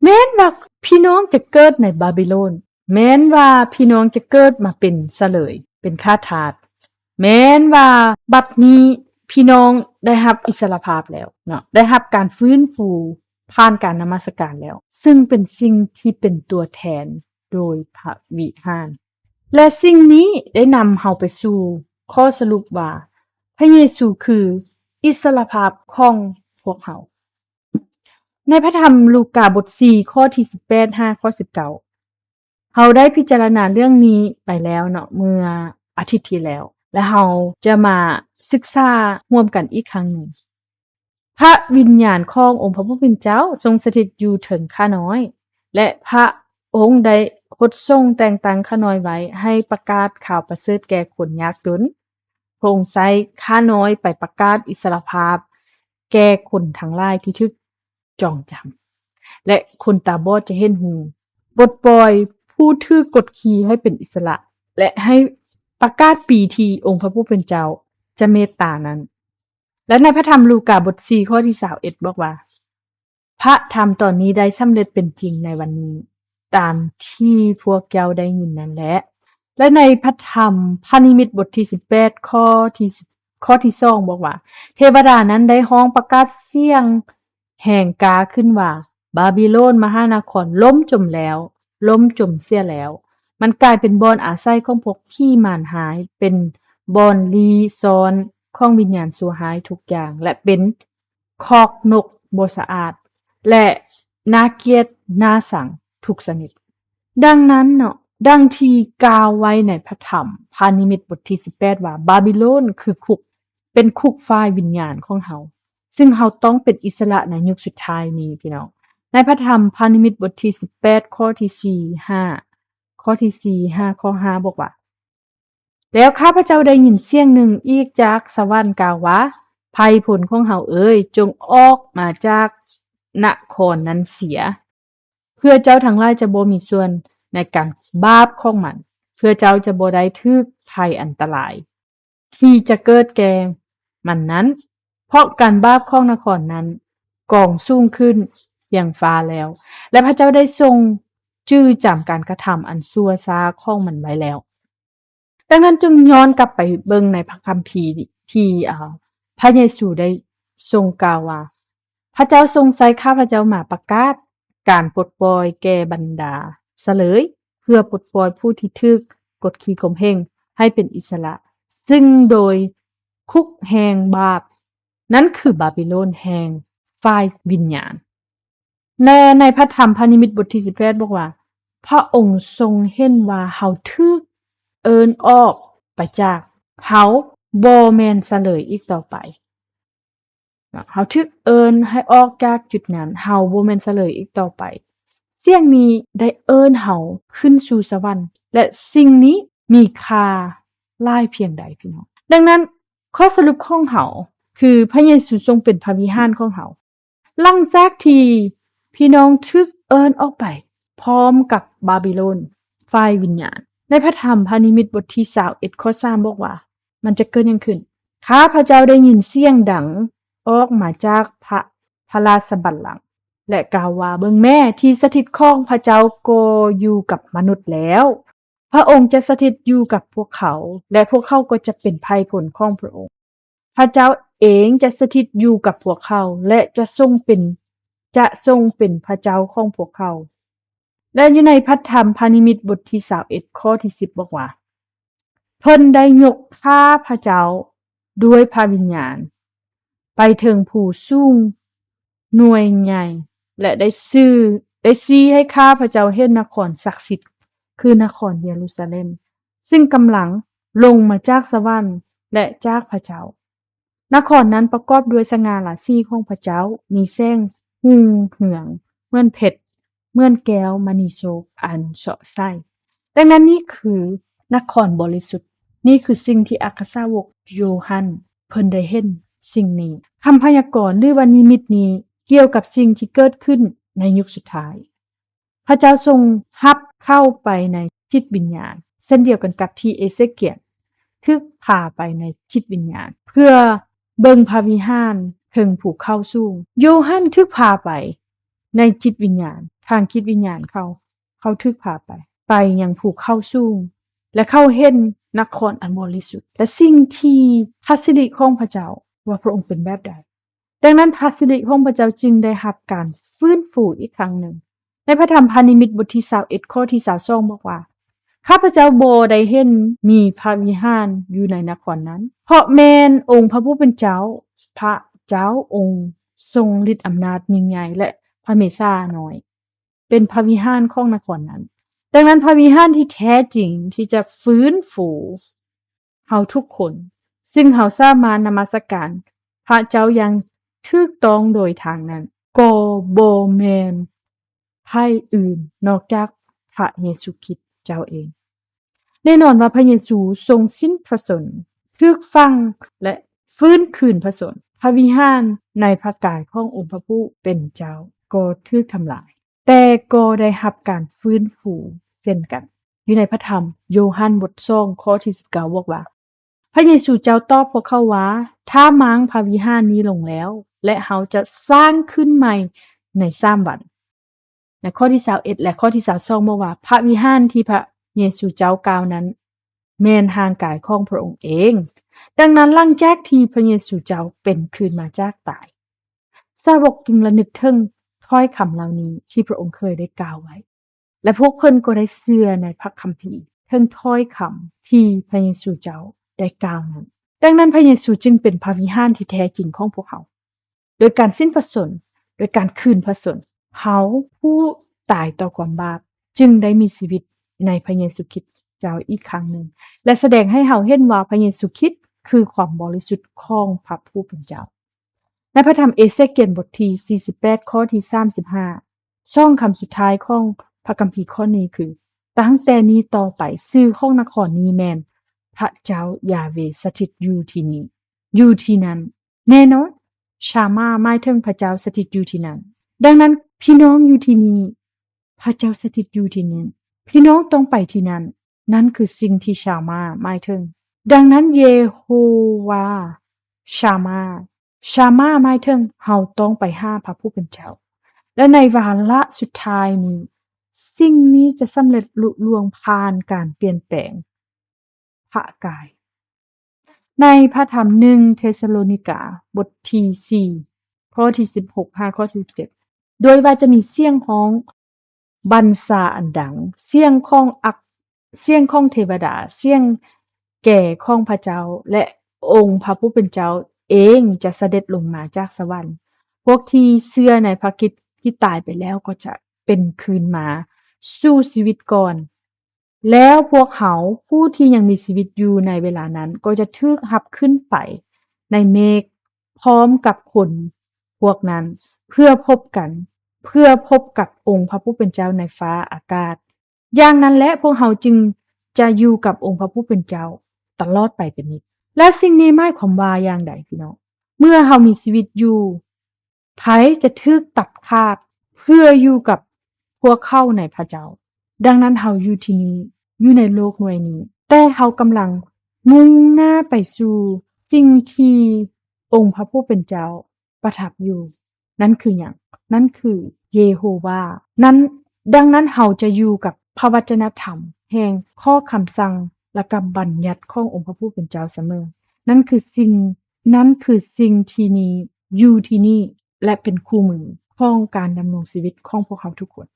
ແມ່ນວ່າພີ່ນ້ອງຈະເກີດໃນບາບິໂລນ, ແມ່ນວ່າພີ່ນ້ອງຈະເກີດມາເປັນສະເຫຼີຍ, ເປັນຂ້າທາດ, ແມ່ນວ່າບັດນີ້ພີ່ນ້ອງໄດ້ຮັບອິດສະຫຼະພາບແລ້ວເນາະ, ໄດ້ຮັບການຟື້ນຟູຜ່ານການນະມັດສະການແລ້ວ, ຊຶ່ງເປັນສິ່ງທີ່ເປັນຕົວແທນໂດຍພະວິຫານ. ແລະ ສິ່ງນີ້ໄດ້ນຳເຮົາໄປສູ່ຂໍ້ສະຫຼຸບວ່າ ພະເຢຊູຄືອິດສະຫຼະພາບຂອງພວກເຮົາ. ໃນພະທຳລູກາບົດສີ່ ຂໍ້ທີສິບແປດຫາຂໍ້ສິບເກົ້າ ເຮົາໄດ້ພິຈາລະນາເລື່ອງນີ້ໄປແລ້ວເນາະ ເມື່ອອາທິດທີ່ແລ້ວ ແລະ ເຮົາຈະມາສຶກສາຮ່ວມກັນອີກຄັ້ງໜຶ່ງ. ພະວິນຍານຂອງອົງພະຜູ້ເປັນເຈົ້າຊົງສະຖິດຢູ່ເທິງຂ້ານ້ອຍ ແລະ ພະອົງໄດ້ຫົດສົ່ງແຕ່ງຕັ້ງຂ້ານ້ອຍໄວ້ໃຫ້ປະກາດຂ່າວປະເສີດແກ່ຄົນຍາກຈົນ. ພະອົງໃຊ້ຂ້ານ້ອຍໄປປະກາດອິດສະຫຼະພາບແກ່ຄົນທັງຫຼາຍທີ່ຖືກຈອງຈຳ ແລະ ຄົນຕາບອດຈະເຫັນຮູ, ປົດປ່ອຍຜູ້ຖືກກົດຂີ່ໃຫ້ເປັນອິດສະຫຼະ ແລະ ໃຫ້ປະກາດປີທີ່ອົງພະຜູ້ເປັນເຈົ້າຈະເມດຕານັ້ນ. ແລະ ໃນພະທຳລູກາບົດສີ່ ຂໍ້ທີຊາວເອັດ ບອກວ່າ ພະທຳຕອນນີ້ໄດ້ສຳເລັດເປັນຈິງໃນວັນນີ້ ຕາມທີ່ພວກເຈົ້າໄດ້ຍິນນັ້ນແຫຼະ. ແລະ ໃນພະທຳພະນິມິດບົດທີສິບແປດ ຂໍ້ທີ ຂໍ້ທີສອງ ບອກວ່າ ເທວະດານັ້ນໄດ້ຮ້ອງປະກາດສຽງແຮງກ້າຂຶ້ນວ່າ ບາບິໂລນມະຫານະຄອນລົ້ມຈົມແລ້ວ, ລົ້ມຈົມເສຍແລ້ວ. ມັນກາຍເປັນບ່ອນອາໄສຂອງພວກຜີມານຮ້າຍ, ເປັນບ່ອນລີ້ຊ່ອນຂອງວິນຍານຊົ່ວຮ້າຍທຸກຢ່າງ ແລະ ເປັນ ຄອກນົກບໍ່ສະອາດ ແລະ ໜ້າກຽດໜ້າຊັງທຸກຊະນິດ. ດັ່ງນັ້ນເນາະ, ດັ່ງທີ່ກ່າວໄວ້ໃນພະທຳພະນິມິດບົດທີສິບແປດວ່າ ບາບິໂລນຄືຄຸກ, ເປັນຄຸກຝ່າຍວິນຍານຂອງເຮົາ, ຊຶ່ງເຮົາຕ້ອງເປັນອິດສະຫຼະໃນຍຸກສຸດທ້າຍນີ້, ພີ່ນ້ອງ. ໃນພະທຳພະນິມິດບົດທີສິບແປດ ຂໍ້ທີສີ່ ຫ້າ, ຂໍ້ທີສີ່ ຫ້າ ຂໍ້ຫ້າ ບອກວ່າ ແລ້ວຂ້າພະເຈົ້າໄດ້ຍິນສຽງໜຶ່ງອີກຈາກສະຫວັນກ່າວວ່າ, ໄພ່ພົນຂອງເຮົາເອີຍ, ຈົ່ງອອກມາຈາກນະຄອນນັ້ນເສຍ, ເພື່ອເຈົ້າທັງຫຼາຍຈະບໍ່ມີສ່ວນໃນການບາບຂອງມັນ, ເພື່ອເຈົ້າຈະບໍ່ໄດ້ຖືກໄພອັນຕະລາຍທີ່ຈະເກີດແກ່ມັນນັ້ນ, ເພາະການບາບຂອງນະຄອນນັ້ນກອງສູງຂຶ້ນພຽງຟ້າແລ້ວ, ແລະ ພະເຈົ້າໄດ້ຊົງຈື່ຈຳການກະທຳອັນຊົ່ວຊ້າຂອງມັນໄວ້ແລ້ວ. ດັ່ງນັ້ນ, ຈົ່ງຍ້ອນກັບໄປເບິ່ງໃນພະຄຳພີທີ່ ເອີ ພະເຢຊູໄດ້ຊົງກ່າວວ່າ, ພະເຈົ້າຊົງໃຊ້ຂ້າພະເຈົ້າມາປະກາດການປົດປ່ອຍແກ່ບັນດາສະເຫຼີຍ, ເພື່ອປົດປ່ອຍຜູ້ທີ່ຖືກກົດຂີ່ຂົ່ມເຫງໃຫ້ເປັນອິດສະຫຼະ, ຊຶ່ງໂດຍຄຸກແຫ່ງບາບ, ນັ້ນຄືບາບິໂລນແຫ່ງຝ່າຍວິນຍານ. ແລະ ໃນພະທຳພະນິມິດບົດທີສິບແປດ ບອກວ່າ, ພະອົງຊົງເຫັນວ່າເຮົາຖືກເອີ້ນອອກໄປຈາກ, ເຮົາບໍ່ແມ່ນສະເຫຼີຍອີກຕໍ່ໄປ. ເຮົາຖືກເອີ້ນໃຫ້ອອກຈາກຈຸດນັ້ນ, ເຮົາບໍ່ແມ່ນສະເຫຼີຍອີກຕໍ່ໄປ. ສຽງນີ້ໄດ້ເອີ້ນເຮົາຂຶ້ນສູ່ສະຫວັນ, ແລະ ສິ່ງນີ້ມີຄ່າຫຼາຍພຽງໃດ, ພີ່ນ້ອງ. ດັ່ງນັ້ນ, ຂໍ້ສະຫຼຸບຂອງເຮົາຄື ພະເຢຊູຊົງເປັນພະວິຫານຂອງເຮົາ. ຫຼັງຈາກທີ່ພີ່ນ້ອງຖືກເອີ້ນອອກໄປພ້ອມກັບບາບິໂລນຝ່າຍວິນຍານ, ໃນພະທຳພະນິມິດບົດທີຊາວເອັດ ຂໍ້ສາມ ບອກວ່າ, ມັນຈະເກີດຫຍັງຂຶ້ນ? ຂ້າພະເຈົ້າໄດ້ຍິນສຽງດັງອອກມາຈາກພະ ພະລາຊະບັນລັງ ແລະ ກ່າວວ່າ, ເບິ່ງແມ້, ທີ່ສະຖິດຂອງພະເຈົ້າກໍຢູ່ກັບມະນຸດແລ້ວ. ພະອົງຈະສະຖິດຢູ່ກັບພວກເຂົາ, ແລະ ພວກເຂົາກໍຈະເປັນໄພ່ພົນຂອງພະອົງ. ພະເຈົ້າເອງຈະສະຖິດຢູ່ກັບພວກເຂົາ ແລະ ຈະຊົງເປັນ, ຈະຊົງເປັນພະເຈົ້າຂອງພວກເຂົາ. ແລະ ຢູ່ໃນພະທຳພະນິມິດບົດທີຊາວເອັດ ຂໍ້ທີສິບ ບອກວ່າ, ເພິ່ນໄດ້ຍົກຂ້າພະເຈົ້າດ້ວຍພະວິນຍານໄປເຖິງພູສູງໜ່ວຍໃຫຍ່ ແລະ ໄດ້ຊື່, ໄດ້ຊີ້ໃຫ້ຂ້າພະເຈົ້າເຫັນນະຄອນສັກສິດ, ຄືນະຄອນເຢຣູຊາເລັມ, ຊຶ່ງກຳລັງລົງມາຈາກສະຫວັນ ແລະ ຈາກພະເຈົ້າ. ນະຄອນນັ້ນປະກອບດ້ວຍສະຫງ່າລາສີຂອງພະເຈົ້າ, ມີແສງຮຸ່ງເຮືອງເໝືອນເພັດ, ເໝືອນແກ້ວມະນີໂຊກອັນເຊາະໃສ. ດັ່ງນັ້ນ, ນີ້ຄືນະຄອນບໍລິສຸດ, ນີ້ຄືສິ່ງທີ່ອັກຄະສາວົກໂຢຮັນເພິ່ນໄດ້ເຫັນສິ່ງນີ້. ຄຳພະຍາກອນ ຫຼືວ່ານິມິດນີ້ ກ່ຽວກັບສິ່ງທີ່ເກີດຂຶ້ນໃນຍຸກສຸດທ້າຍ. ພະເຈົ້າຊົງຮັບເຂົ້າໄປໃນຈິດວິນຍານ ເຊັ່ນດຽວກັນກັບທີ່ເອເຊກຽນຖືກພາໄປໃນຈິດວິນຍານ ເພື່ອເບິ່ງພະວິຫານເທິງພູເຂົາສູງ. ໂຢຮັນຖືກພາໄປໃນຈິດວິນຍານ ທາງຈິດວິນຍານເຂົາ ເຂົາຖືກພາໄປ ໄປຍັງພູເຂົາສູງ ແລະ ເຂົາເຫັນນະຄອນອັນບໍລິສຸດ ແລະ ສິ່ງທີ່ພະສິລິຂອງພະເຈົ້າ ວ່າພະອົງເປັນແບບໃດ. ດັ່ງນັ້ນ ພະສິລິຂອງພະເຈົ້າຈຶ່ງໄດ້ຮັບການຟື້ນຟູອີກຄັ້ງໜຶ່ງ. ໃນພະທຳພະນິມິດບົດທີຊາວເອັດ ຂໍ້ທີຊາວສອງ ບອກວ່າ ຂ້າພະເຈົ້າບໍ່ໄດ້ເຫັນມີພະວິຫານຢູ່ໃນນະຄອນນັ້ນ ເພາະແມ່ນອົງພະຜູ້ເປັນເຈົ້າ ພະເຈົ້າອົງຊົງລິດອຳນາດຍິ່ງໃຫຍ່ ແລະ ພະເມສານ້ອຍ ເປັນພະວິຫານຂອງນະຄອນນັ້ນ. ດັ່ງນັ້ນ ພະວິຫານທີ່ແທ້ຈິງທີ່ຈະຟື້ນຟູເຮົາທຸກຄົນ ຊຶ່ງເຮົາສາມາດນະມັດສະການພະເຈົ້າຢ່າງຖືກຕ້ອງໂດຍທາງນັ້ນ ກໍບໍ່ແມ່ນໃຜອື່ນນອກຈາກພະເຢຊູຄຣິດເຈົ້າເອງ. ແນ່ນອນວ່າພະເຢຊູຊົງສິ້ນພະຊົນ, ຖືກຝັງ ແລະ ຟື້ນຄືນພະຊົນ. ພະວິຫານໃນພະກາຍຂອງອົງພະຜູ້ເປັນເຈົ້າກໍຖືກທຳລາຍ, ແຕ່ກໍໄດ້ຮັບການຟື້ນຟູເຊັ່ນກັນ. ຢູ່ໃນພະທຳໂຢຮັນບົດສອງ ຂໍ້ທີສິບເກົ້າ ບອກວ່າ ພະເຢຊູເຈົ້າຕອບພວກເຂົາວ່າ ຖ້າມ້າງພະວິຫານນີ້ລົງແລ້ວ ແລະ ເຮົາຈະສ້າງຂຶ້ນໃໝ່ໃນສາມວັນ. ໃນຂໍ້ທີຊາວເອັດ ແລະ ຂໍ້ທີຊາວສອງ ບອກວ່າ ພະວິຫານທີ່ພະເຢຊູເຈົ້າກ່າວນັ້ນ ແມ່ນຮ່າງກາຍຂອງພະອົງເອງ. ດັ່ງນັ້ນ ຫຼັງຈາກທີ່ພະເຢຊູເຈົ້າເປັນຄືນມາຈາກຕາຍ, ສາວົກຈຶ່ງລະນຶກເຖິງຖ້ອຍຄຳເຫຼົ່ານີ້ທີ່ພະອົງເຄີຍໄດ້ກ່າວໄວ້ ແລະ ພວກເພິ່ນກໍໄດ້ເຊື່ອໃນພະຄຳພີ ເຖິງຖ້ອຍຄຳທີ່ພະເຢຊູເຈົ້າໄດ້ກ່າວນັ້ນ. ດັ່ງນັ້ນ ພະເຢຊູຈຶ່ງເປັນພະວິຫານທີ່ແທ້ຈິງຂອງພວກເຮົາ. ໂດຍການສິ້ນພະຊົນ, ໂດຍການຄືນພະຊົນ, ເຮົາຜູ້ຕາຍຕໍ່ຄວາມບາບ ຈຶ່ງໄດ້ມີຊີວິດໃນພະເຢຊູຄຣິດເຈົ້າອີກຄັ້ງໜຶ່ງ ແລະ ສະແດງໃຫ້ເຮົາເຫັນວ່າພະເຢຊູຄຣິດຄືຄວາມບໍລິສຸດຂອງພະຜູ້ເປັນເຈົ້າ. ໃນພະທຳເອເຊກຽນບົດທີສີ່ສິບແປດ ຂໍ້ທີສາມສິບຫ້າ ສອງຄຳສຸດທ້າຍຂອງພະຄຳພີຂໍ້ນີ້ຄື ຕັ້ງແຕ່ນີ້ຕໍ່ໄປ ຊື່ຂອງນະຄອນນີ້ແມ່ນ ພະເຈົ້າຢາເວສະຖິດຢູ່ທີ່ນີ້ ຢູ່ທີ່ນັ້ນ. ແນ່ນອນ ຊາມາ ໝາຍເຖິງພະເຈົ້າສະຖິດຢູ່ທີ່ນັ້ນ. ດັ່ງນັ້ນ ພີ່ນ້ອງຢູ່ທີ່ນີ້, ພະເຈົ້າສະຖິດຢູ່ທີ່ນັ້ນ. ພີ່ນ້ອງຕ້ອງໄປທີ່ນັ້ນ. ນັ້ນຄືສິ່ງທີ່ຊາມາໝາຍເຖິງ. ດັ່ງນັ້ນ ເຢໂຮວາ ຊາມາ ຊາມາໝາຍເຖິງເຮົາຕ້ອງໄປຫາພະຜູ້ເປັນເຈົ້າ. ແລະ ໃນວາລະສຸດທ້າຍນີ້, ສິ່ງນີ້ຈະສຳເລັດລຸລ່ວງຜ່ານການປ່ຽນແປງພະກາຍ. ໃນພະທຳໜຶ່ງເທສະໂລນິກາ ບົດທີສີ່ ຂໍ້ທີສິບຫົກ ຫາຂໍ້ທີສິບເຈັດ ດ້ວຍວ່າຈະມີສຽງຮ້ອງ ບັນຊາອັນດັງ, ສຽງຂອງອັກ, ສຽງຂອງເທວະດາ, ສຽງແກຂອງພະເຈົ້າ ແລະ ອົງພະຜູ້ເປັນເຈົ້າເອງຈະສະເດັດລົງມາຈາກສະຫວັນ. ພວກທີ່ເຊື່ອໃນພະຄຣິດທີ່ຕາຍໄປແລ້ວກໍຈະເປັນຄືນມາສູ່ຊີວິດກ່ອນ. ແລ້ວພວກເຮົາຜູ້ທີ່ຍັງມີຊີວິດຢູ່ໃນເວລານັ້ນ ກໍຈະຖືກຮັບຂຶ້ນໄປໃນເມກພ້ອມກັບຄົນພວກນັ້ນ ເພື່ອພົບກັນ, ເພື່ອພົບກັບອົງພະຜູ້ເປັນເຈົ້າໃນຟ້າອາກາດ. ຢ່າງນັ້ນແຫຼະ ພວກເຮົາຈຶ່ງຈະຢູ່ກັບອົງພະຜູ້ເປັນເຈົ້າຕະຫຼອດໄປເປັນນິດ. ແລ້ວສິ່ງນີ້ໝາຍຄວາມວ່າຢ່າງໃດ, ພີ່ນ້ອງ? ເມື່ອເຮົາມີຊີວິດຢູ່, ໃຜຈະຖືກຕັດຂາດເພື່ອຢູ່ກັບພວກເຂົາໃນພະເຈົ້າ? ດັ່ງນັ້ນເຮົາຢູ່ທີ່ນີ້, ຢູ່ໃນໂລກໜ່ວຍນີ້, ແຕ່ເຮົາກຳລັງມຸ່ງໜ້າໄປສູ່ສິ່ງທີ່ອົງພະຜູ້ເປັນເຈົ້າປະທັບຢູ່. ນັ້ນຄືຫຍັງ? ນັ້ນຄືເຢໂຮວາ. ນັ້ນ, ດັ່ງນັ້ນເຮົາຈະຢູ່ກັບພະວັດທະນະທຳແຫ່ງຂໍ້ຄຳສັ່ງ ແລະ ກັບບັນຍັດຂອງອົງພະຜູ້ເປັນເຈົ້າສະເໝີ. ນັ້ນຄືສິ່ງ, ນັ້ນຄືສິ່ງທີ່ນີ້, ຢູ່ທີ່ນີ້ ແລະ ເປັນຄູ່ມືຂອງການດຳລົງຊີວິດຂອງພວກເຮົາທຸກຄົນ.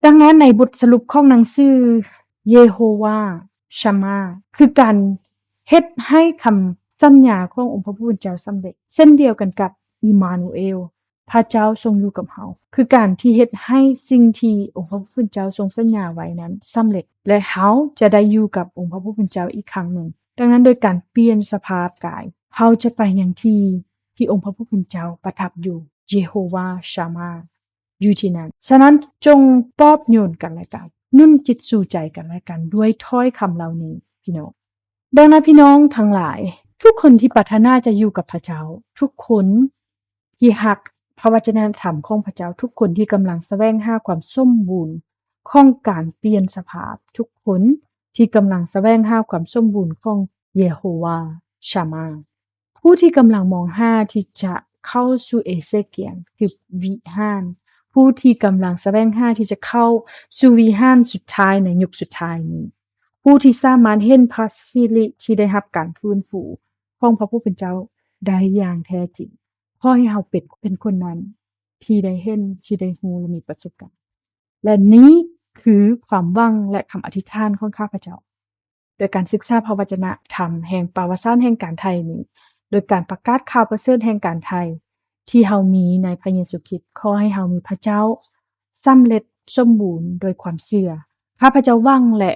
ດັ່ງນັ້ນໃນບົດສະຫຼຸບຂອງໜັງສືເຢໂຮວາ ຊາມາ ຄືການເຮັດໃຫ້ຄຳສັນຍາຂອງອົງພະຜູ້ເປັນເຈົ້າສຳເລັດ, ເຊັ່ນດຽວກັນກັບ ອີມານູເອລ, ພະເຈົ້າຊົງຢູ່ກັບເຮົາ, ຄືການທີ່ເຮັດໃຫ້ສິ່ງທີ່ອົງພະຜູ້ເປັນເຈົ້າຊົງສັນຍາໄວ້ນັ້ນສຳເລັດ ແລະ ເຮົາຈະໄດ້ຢູ່ກັບອົງພະຜູ້ເປັນເຈົ້າອີກຄັ້ງໜຶ່ງ. ດັ່ງນັ້ນໂດຍການປ່ຽນສະພາບກາຍ, ເຮົາຈະໄປຍັງທີ່ ທີ່ອົງພະຜູ້ເປັນເຈົ້າປະທັບຢູ່, ເຢໂຮວາ ຊາມາ ຢູ່ທີ່ນັ້ນ. ສະນັ້ນ ຈົ່ງປອບໂຍນກັນແລະກັນ, ໜູນຈິດຊູໃຈກັນແລະກັນດ້ວຍຖ້ອຍຄຳເຫຼົ່ານີ້, ພີ່ນ້ອງ. ດັ່ງນັ້ນ ພີ່ນ້ອງທັງຫຼາຍ, ທຸກຄົນທີ່ປາດຖະໜາຈະຢູ່ກັບພະເຈົ້າ, ທຸກຄົນທີ່ຮັກ ພະວະຈະນະທຳຂອງພະເຈົ້າ, ທຸກຄົນທີ່ກຳລັງສະແຫວງຫາຄວາມສົມບູນຂອງການປ່ຽນສະພາບ, ທຸກຄົນທີ່ກຳລັງສະແຫວງຫາຄວາມສົມບູນຂອງເຢໂຮວາ ຊາມາ. ຜູ້ທີ່ກຳລັງມອງຫາທີ່ຈະເຂົ້າສູ່ເອເຊກຽນ ຄືວິຫານ, ຜູ້ທີ່ກຳລັງສະແຫວງຫາທີ່ຈະເຂົ້າສູ່ວິຫານສຸດທ້າຍໃນຍຸກສຸດທ້າຍນີ້, ຜູ້ທີ່ສາມາດເຫັນພະສິລິທີ່ໄດ້ຮັບການຟື້ນຟູຂອງພະຜູ້ເປັນເຈົ້າໄດ້ຢ່າງແທ້ຈິງ. ຂໍໃຫ້ເຮົາເປັນ ເປັນຄົນນັ້ນທີ່ໄດ້ເຫັນ, ທີ່ໄດ້ຮູ້ ແລະ ມີປະສົບການ. ແລະ ນີ້ຄືຄວາມຫວັງ ແລະ ຄຳອະທິຖານຂອງຂ້າພະເຈົ້າ. ໂດຍການສຶກສາພະວະຈະນະທຳແຫ່ງປະຫວັດສາດແຫ່ງການໄຖ່ນີ້, ໂດຍການປະກາດຂ່າວປະເສີດແຫ່ງການໄຖ່ທີ່ເຮົາມີໃນພະເຢຊູຄຣິດ, ຂໍໃຫ້ເຮົາມີພະເຈົ້າສຳເລັດສົມບູນໂດຍຄວາມເຊື່ອ. ຂ້າພະເຈົ້າຫວັງ ແລະ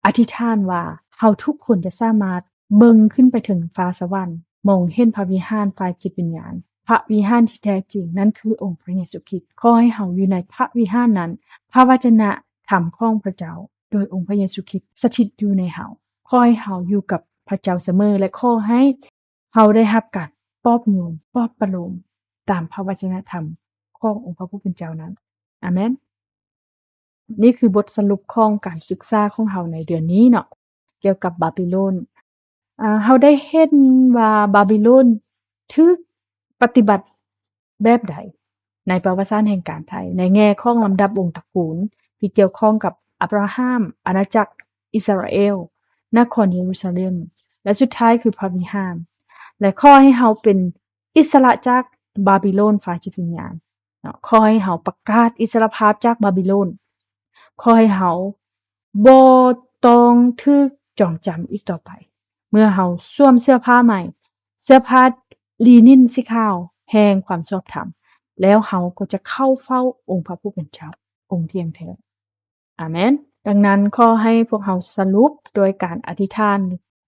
ອະທິຖານວ່າເຮົາທຸກຄົນຈະສາມາດເບິ່ງຂຶ້ນໄປເຖິງຟ້າສະຫວັນ, ມອງເຫັນພະວິຫານຝ່າຍຈິດວິນຍານ, ພະວິຫານທີ່ແທ້ຈິງ, ນັ້ນຄືອົງພະເຢຊູຄຣິດ. ຂໍໃຫ້ເຮົາຢູ່ໃນພະວິຫານນັ້ນ, ພະວະຈະນະທຳຂອງພະເຈົ້າ ໂດຍອົງພະເຢຊູຄຣິດສະຖິດຢູ່ໃນເຮົາ. ຂໍໃຫ້ເຮົາຢູ່ກັບພະເຈົ້າສະເໝີ ແລະ ຂໍໃຫ້ເຮົາໄດ້ຮັບການປອບໂຍມ, ປອບປະໂລມຕາມພະວະຈະນະທຳຂອງອົງພະຜູ້ເປັນເຈົ້ານັ້ນ. ອາເມນ. ນີ້ຄືບົດສະຫຼຸບຂອງການສຶກສາຂອງເຮົາໃນເດືອນນີ້ເນາະ, ກ່ຽວກັບບາບິໂລນ. ອາ, ເຮົາໄດ້ເຫັນວ່າບາບິໂລນຖືກປະຕິບັດແບບໃດໃນປະຫວັດສາດແຫ່ງການໄຖ່, ໃນແງ່ຂອງລຳດັບວົງຕະກູນທີ່ກ່ຽວຂ້ອງກັບອາບຣາຮາມ, ອານາຈັກອິດສະຣາເອລ, ນະຄອນເຢຣູຊາເລັມ ແລະ ສຸດທ້າຍຄືພະວິຫານ. ແລະ ຂໍໃຫ້ເຮົາເປັນ ອິດສະຫຼະຈາກບາບິໂລນຝ່າຍຈິດວິນຍານເນາະ. ຂໍໃຫ້ເຮົາປະກາດອິດສະຫຼະພາບຈາກບາບິໂລນ. ຂໍໃຫ້ເຮົາບໍ່ຕ້ອງຖືກຈອງຈຳອີກຕໍ່ໄປ. ເມື່ອເຮົາສວມເສື້ອຜ້າໃໝ່, ເສື້ອຜ້າລີນິນສີຂາວແຫ່ງຄວາມຊອບທຳ, ແລ້ວເຮົາກໍຈະເຂົ້າເຝົ້າອົງພະຜູ້ເປັນເຈົ້າ, ອົງທ່ຽງແທ້. ອາເມນ. ດັ່ງນັ້ນ, ຂໍໃຫ້ພວກເຮົາສະຫຼຸບໂດຍການອະທິຖານ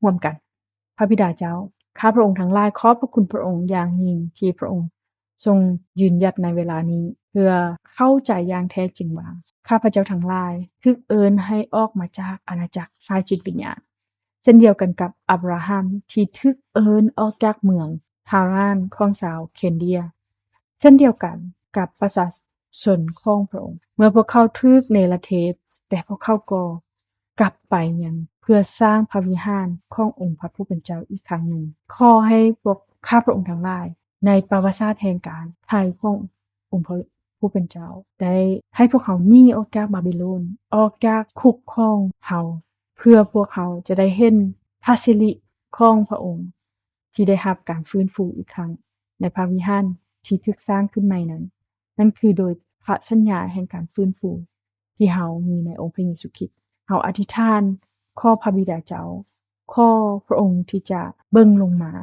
ຮ່ວມກັນ. ພະບິດາເຈົ້າ, ຂ້າພະອົງທັງຫຼາຍຂອບພະຄຸນພະອົງຢ່າງຍິ່ງທີ່ພະອົງຊົງຢືນຢັດໃນເວລານີ້ ເພື່ອເຂົ້າໃຈຢ່າງແທ້ຈິງວ່າ ຂ້າພະເຈົ້າທັງຫຼາຍຖືກເອີ້ນໃຫ້ອອກມາຈາກອານາຈັກຝ່າຍຈິດວິນຍານ, ເຊັ່ນດຽວກັນກັບອາບຣາຮາມທີ່ຖືກເອີ້ນອອກຈາກເມືອງ ຮາຣານຂອງຊາວເຄນເດຍ, ເຊັ່ນດຽວກັນກັບປະຊາຊົນຂອງພະອົງ. ເມື່ອພວກເຂົາຖືກເນລະເທດ, ແຕ່ພວກເຂົາກໍກັບໄປຍັງເພື່ອສ້າງພະວິຫານຂອງອົງພະຜູ້ເປັນເຈົ້າອີກຄັ້ງໜຶ່ງ. ຂໍໃຫ້ພວກຂ້າພະອົງທັງຫຼາຍ ໃນປະຫວັດສາດແຫ່ງການໄຖ່ຂອງອົງພະຜູ້ເປັນເຈົ້າ ໄດ້ໃຫ້ພວກເຮົາໜີອອກຈາກບາບິໂລນ, ອອກຈາກຄຸກຂອງເຮົາ, ເພື່ອພວກເຮົາຈະໄດ້ເຫັນພະສິລິຂອງພະອົງ ທີ່ໄດ້ຮັບການຟື້ນຟູອີກຄັ້ງໃນພະວິຫານທີ່ຖືກສ້າງຂຶ້ນໃໝ່ນັ້ນ, ນັ້ນຄືໂດຍພະສັນຍາແຫ່ງການຟື້ນຟູທີ່ເຮົາມີໃນອົງພະເຢຊູຄຣິດ. ເຮົາອະທິຖານຂໍພະບິດາເຈົ້າ, ຂໍພະອົງທີ່ຈະເບິ່ງລົງມາ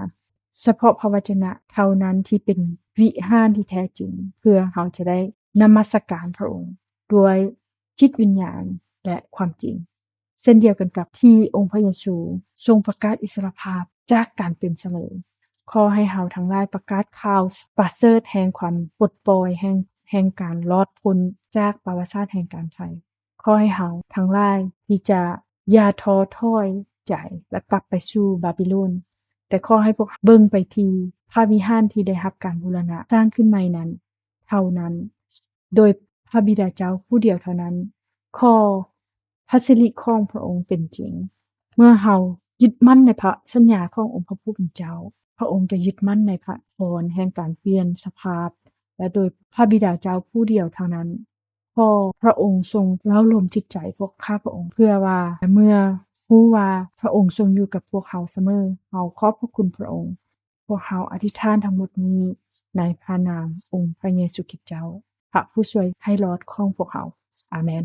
ສະເພາະພະວະຈະນະເທົ່ານັ້ນທີ່ເປັນວິຫານທີ່ແທ້ຈິງ, ເພື່ອເຮົາຈະໄດ້ນະມັດສະການພະອົງດ້ວຍຈິດວິນຍານ ແລະ ຄວາມຈິງ. ເຊັ່ນດຽວກັນກັບທີ່ອົງພະເຢຊູຊົງປະກາດອິດສະຫຼະພາບຈາກການເປັນສະເໝີ, ຂໍໃຫ້ເຮົາທັງຫຼາຍປະກາດຂ່າວປະເສີດແຫ່ງຄວາມປົດປ່ອຍ, ແຫ່ງ, ແຫ່ງການລອດພົ້ນຈາກປະຫວັດສາດແຫ່ງການໄຖ່. ຂໍໃຫ້ເຮົາທັງຫຼາຍທີ່ຈະຢ່າທໍ້ຖອຍໃຈ ແລະ ກັບໄປສູ່ບາບິໂລນ, ແຕ່ຂໍໃຫ້ພວກເຮົາເບິ່ງໄປທີ່ພະວິຫານທີ່ໄດ້ຮັບການບູລະນະສ້າງຂຶ້ນໃໝ່ນັ້ນເທົ່ານັ້ນ. ໂດຍພະບິດາເຈົ້າຜູ້ດຽວເທົ່ານັ້ນ, ຂໍພະສິລິຂອງພະອົງເປັນຈິງ. ເມື່ອເຮົາຍຶດໝັ້ນໃນພະສັນຍາຂອງອົງພະຜູ້ເປັນເຈົ້າ, ພະອົງຈະຍຶດໝັ້ນໃນພະພອນແຫ່ງການປ່ຽນສະພາບ ແລະ ໂດຍພະບິດາເຈົ້າຜູ້ດຽວເທົ່ານັ້ນ. ຂໍພະອົງຊົງເລົ້າລົມຈິດໃຈພວກຂ້າພະອົງ, ເພື່ອວ່າເມື່ອຮູ້ວ່າພະອົງຊົງຢູ່ກັບພວກເຮົາສະເໝີ, ເຮົາຂອບພະຄຸນພະອົງ. ພວກເຮົາອະທິຖານທັງໝົດນີ້ໃນພະນາມອົງພະເຢຊູຄຣິດເຈົ້າ, ພະຜູ້ຊ່ວຍໃຫ້ລອດຂອງພວກເຮົາ. ອາເມນ.